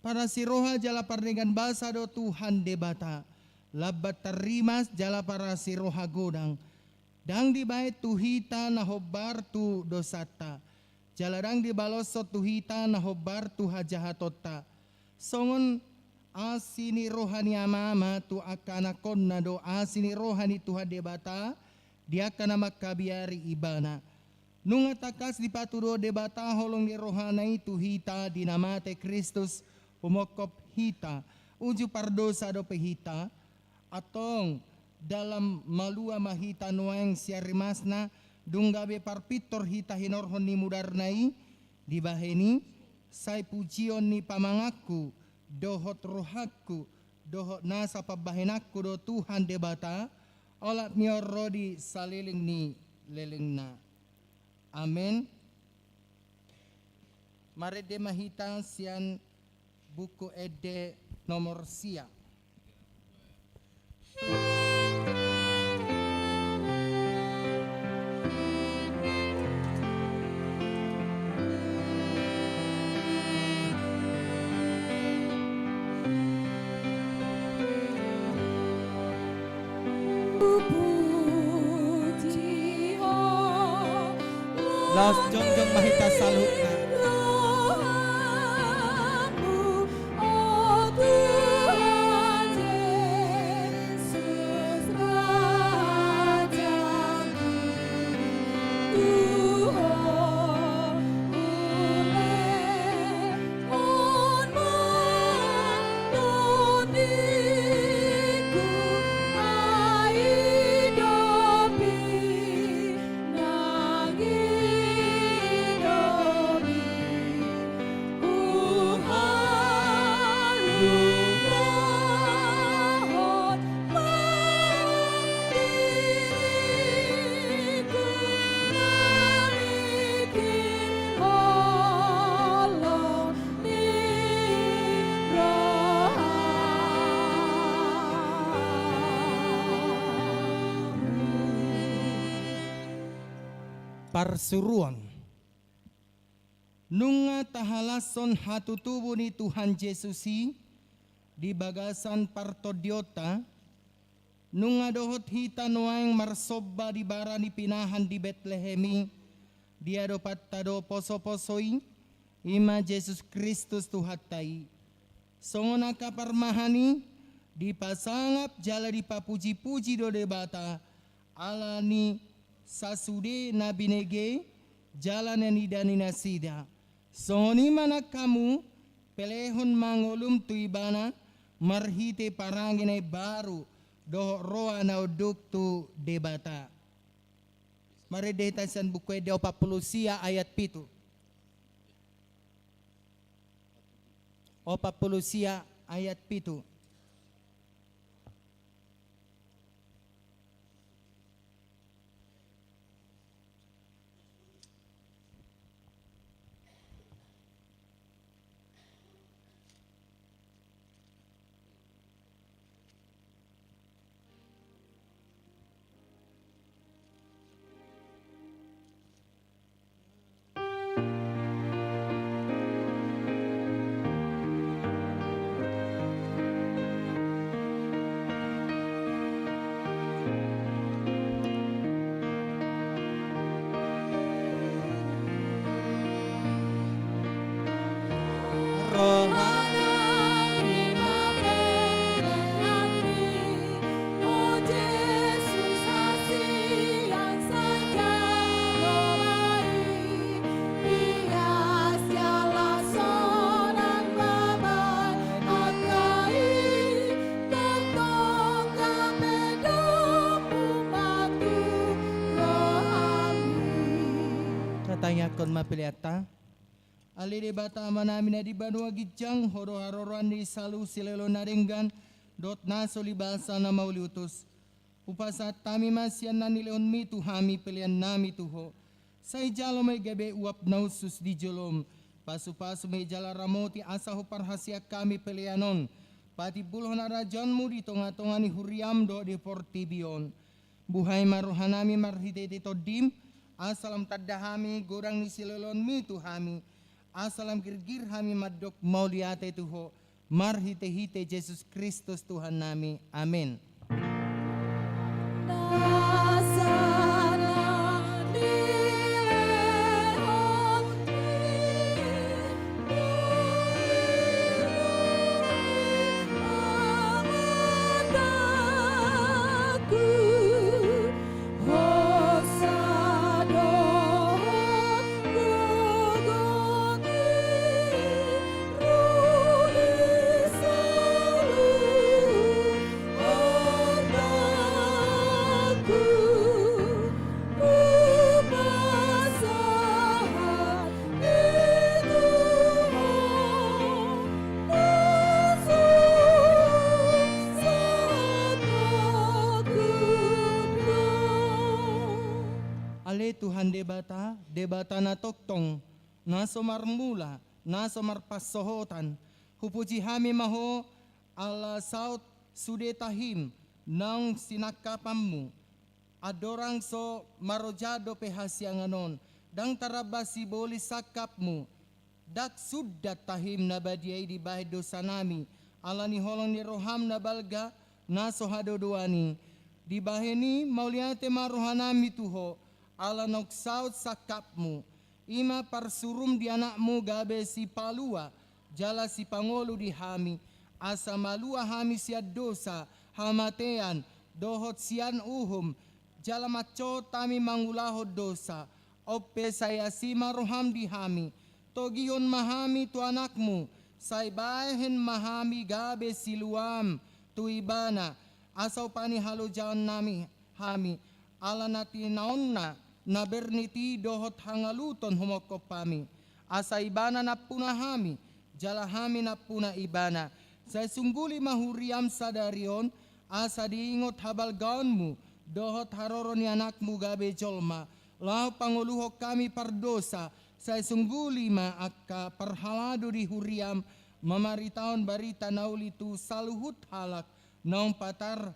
Parasi roha jala pardenggan basa do Tuhan Debata, lambat tarrimas jala parasi roha godang. Ndang dibahen tu hita na hombar tu dosanta, jala ndang dibaloshon tu hita na hombar tu hajahatonta. Songon asi ni roha ni amama tu angka anakkonna do asi ni roha ni Tuhan Debata di angka na mangkabiari Ibana. Nunga tangkas dipatuduhon Debata holong ni rohana i tu hita di na mate Kristus, humongkop hita. Uju pardosa dope hita. Antong, dalam malua ma hita nuaeng sian rimasna, dung gabe parpintor hita hinorhon ni mudarna i, dibahen i, sai pujion ni pamanganku, dohot rohangku, dohot nasa pambahenanku do Tuhan Debata, olat ni on ro di saleleng ni lelengna. Amen. Marende ma hita sian Buku Ende nomor sia. Laos jongjong ma hita saluhutna. Parsuruon. Nunga tahalashon hatutubu ni Tuhan Jesus i di bagasan partondionta, nunga dohot hita nuaeng marsomba di bara ni pinahan di Betlehem i, diadopanta do posoposo i, i ma Jesus Kristus Tuhanta i. Songon angka parmahan i, dipasangap jala dipapujipuji do Debata, ala ni sasude na binege jala na nidani nasida. Songon i ma nang hamu, pelehon ma ngolum tu Ibana marhite parange na imbaru dohot roha na unduk tu Debata. Marende hita sian Buku Ende opat pulu sia ayat pitu. Opat pulu sia ayat pitu. Tatangiangkon ma peleanta. Ale Debata Amanami na di banua ginjang, Ho do haroroan ni saluhut silehon na denggan dohot na so libasa na mauliutus. Hupasahat hami ma sian na nilehonmi tu hami peleannami tu Ho. Sai jalo ma i gabe uap na hushus di jolom. Pasupasu ma i jala ramoti asa huparhaseang hami pelean on patimbulhon harajaonmu di tongatonga ni huriam dohot di portibi on. Buhai ma rohanami marhitehite Tondim, asa lam tanda hami godang ni silehonmi tu hami, asa lam girgir hami mandok mauliate tu Ho, marhitehite Jesus Kristus Tuhannami. Amen. Ale Tuhan Debata, Debata na tongtong, na so marmula, na so marpansohotan, hupuji hami ma Ho, ala saut sude tahim naung sinangkapanmu. Andorang so marojahan dope hasiangan on, ndang taramba sibolis sangkapmu, ndang sundat tahim na badia i dibahen dosanami, ala ni holong ni roham na balga, na so hadodoan i. Dibahen i mauliate ma rohanami tu Ho, ala naung saut sangkapmu, i ma parsurum di Anakmu gabe sipalua jala sipangolu di hami, asa malua hami sian dosa, hamatean, dohot sian uhum, jala mancohot hami mangulahon dosa. On pe sai asi ma roham di hami, togihon ma hami tu Anakmu, sai bahen ma hami gabe siluam tu Ibana, asa upa ni halojaonnami hami, ala na tinaonna na bernit i dohot hangaluton humongkop hami, asa Ibana nampuna hami, jala hami nampuna Ibana. Sai sungguli ma huriam sadari on, asa diingot habalgaonmu dohot haroro ni Anakmu gabe jolma, laho pangoluhon hami pardosa. Sai sungguli ma angka parhalado di huriam mamaritahon barita na uli tu saluhut halak naung patar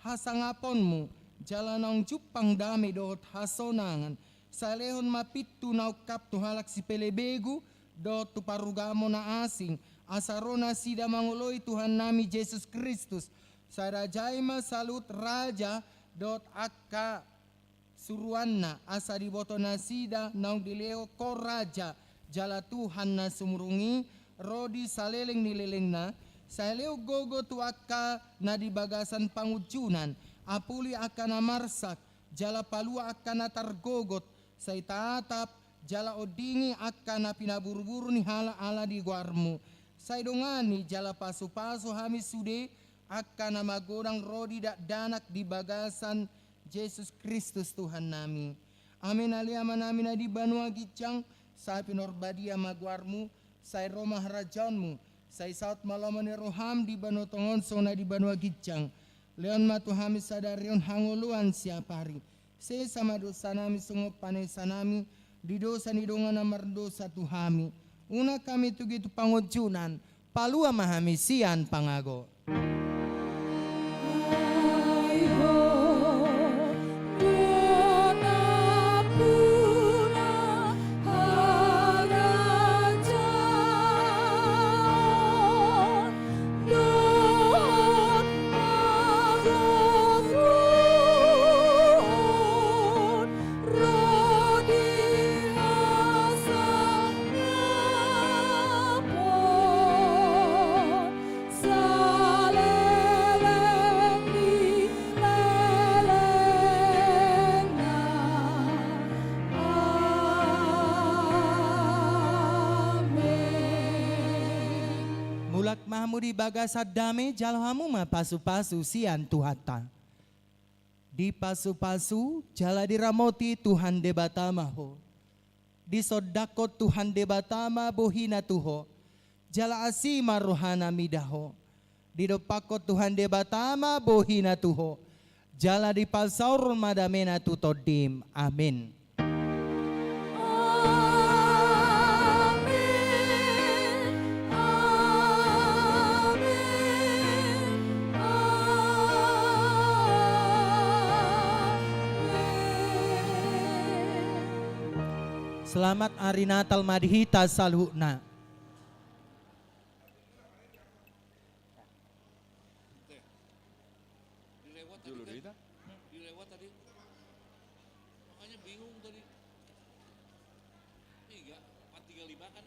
hasangaponmu, jala naung jumpang dame dohot hasonangan. Sai lehon ma pintu na ungkap tu halak sipelebegu dohot tu parugamo na asing, asa ro nasida mangoloi Tuhannami Jesus Kristus. Sai rajai ma saluhut raja dohot angka suruanna, asa diboto nasida naung dilehon Ho raja jala Tuhan na sumurung i, ro di saleleng ni lelengna. Sai lehon gogo tu angka na di bagasan pangunjunan, apuli angka na marsak, jala palua angka na targogot. Sai tatap jala ondingi angka na pinaburuburu ni halak ala di goarmu. Sai dongani jala pasupasu hami sude angka na magodang ro di dakdanak di bagasan Jesus Kristus Tuhannami. Amen. Ale Amanami na di banua ginjang, sai pinarbadia ma goarmu, sai ro ma harajaonmu, sai saut ma lomo ni roham di banua tonga on songon na di banua ginjang. Lehon ma tu hami sadari on hangoluan siapari. Sesa ma dosanami songon panesanami di dosa ni dongan na mardosa tu hami. Unang hami tugi tu pangunjunan, palua ma hami sian pangago. Mulak ma hamu di bagasan dame, jalo hamu ma pasupasu sian Tuhanta. Dipasupasu jala diramoti Tuhan Debata ma ho. Disondangkon Tuhan Debata ma bohina tu ho, jala asi ma rohana mida ho. Didompakkon Tuhan Debata ma bohina tu ho, jala dipasaorhon ma damena tu tondim. Amen. Amen. Amen. Amen. Selamat Hari Natal ma di hita saluhutna. Direwat tadi kan? Direwat tadi. Makanya bingung tadi. Tiga, empat tiga lima kan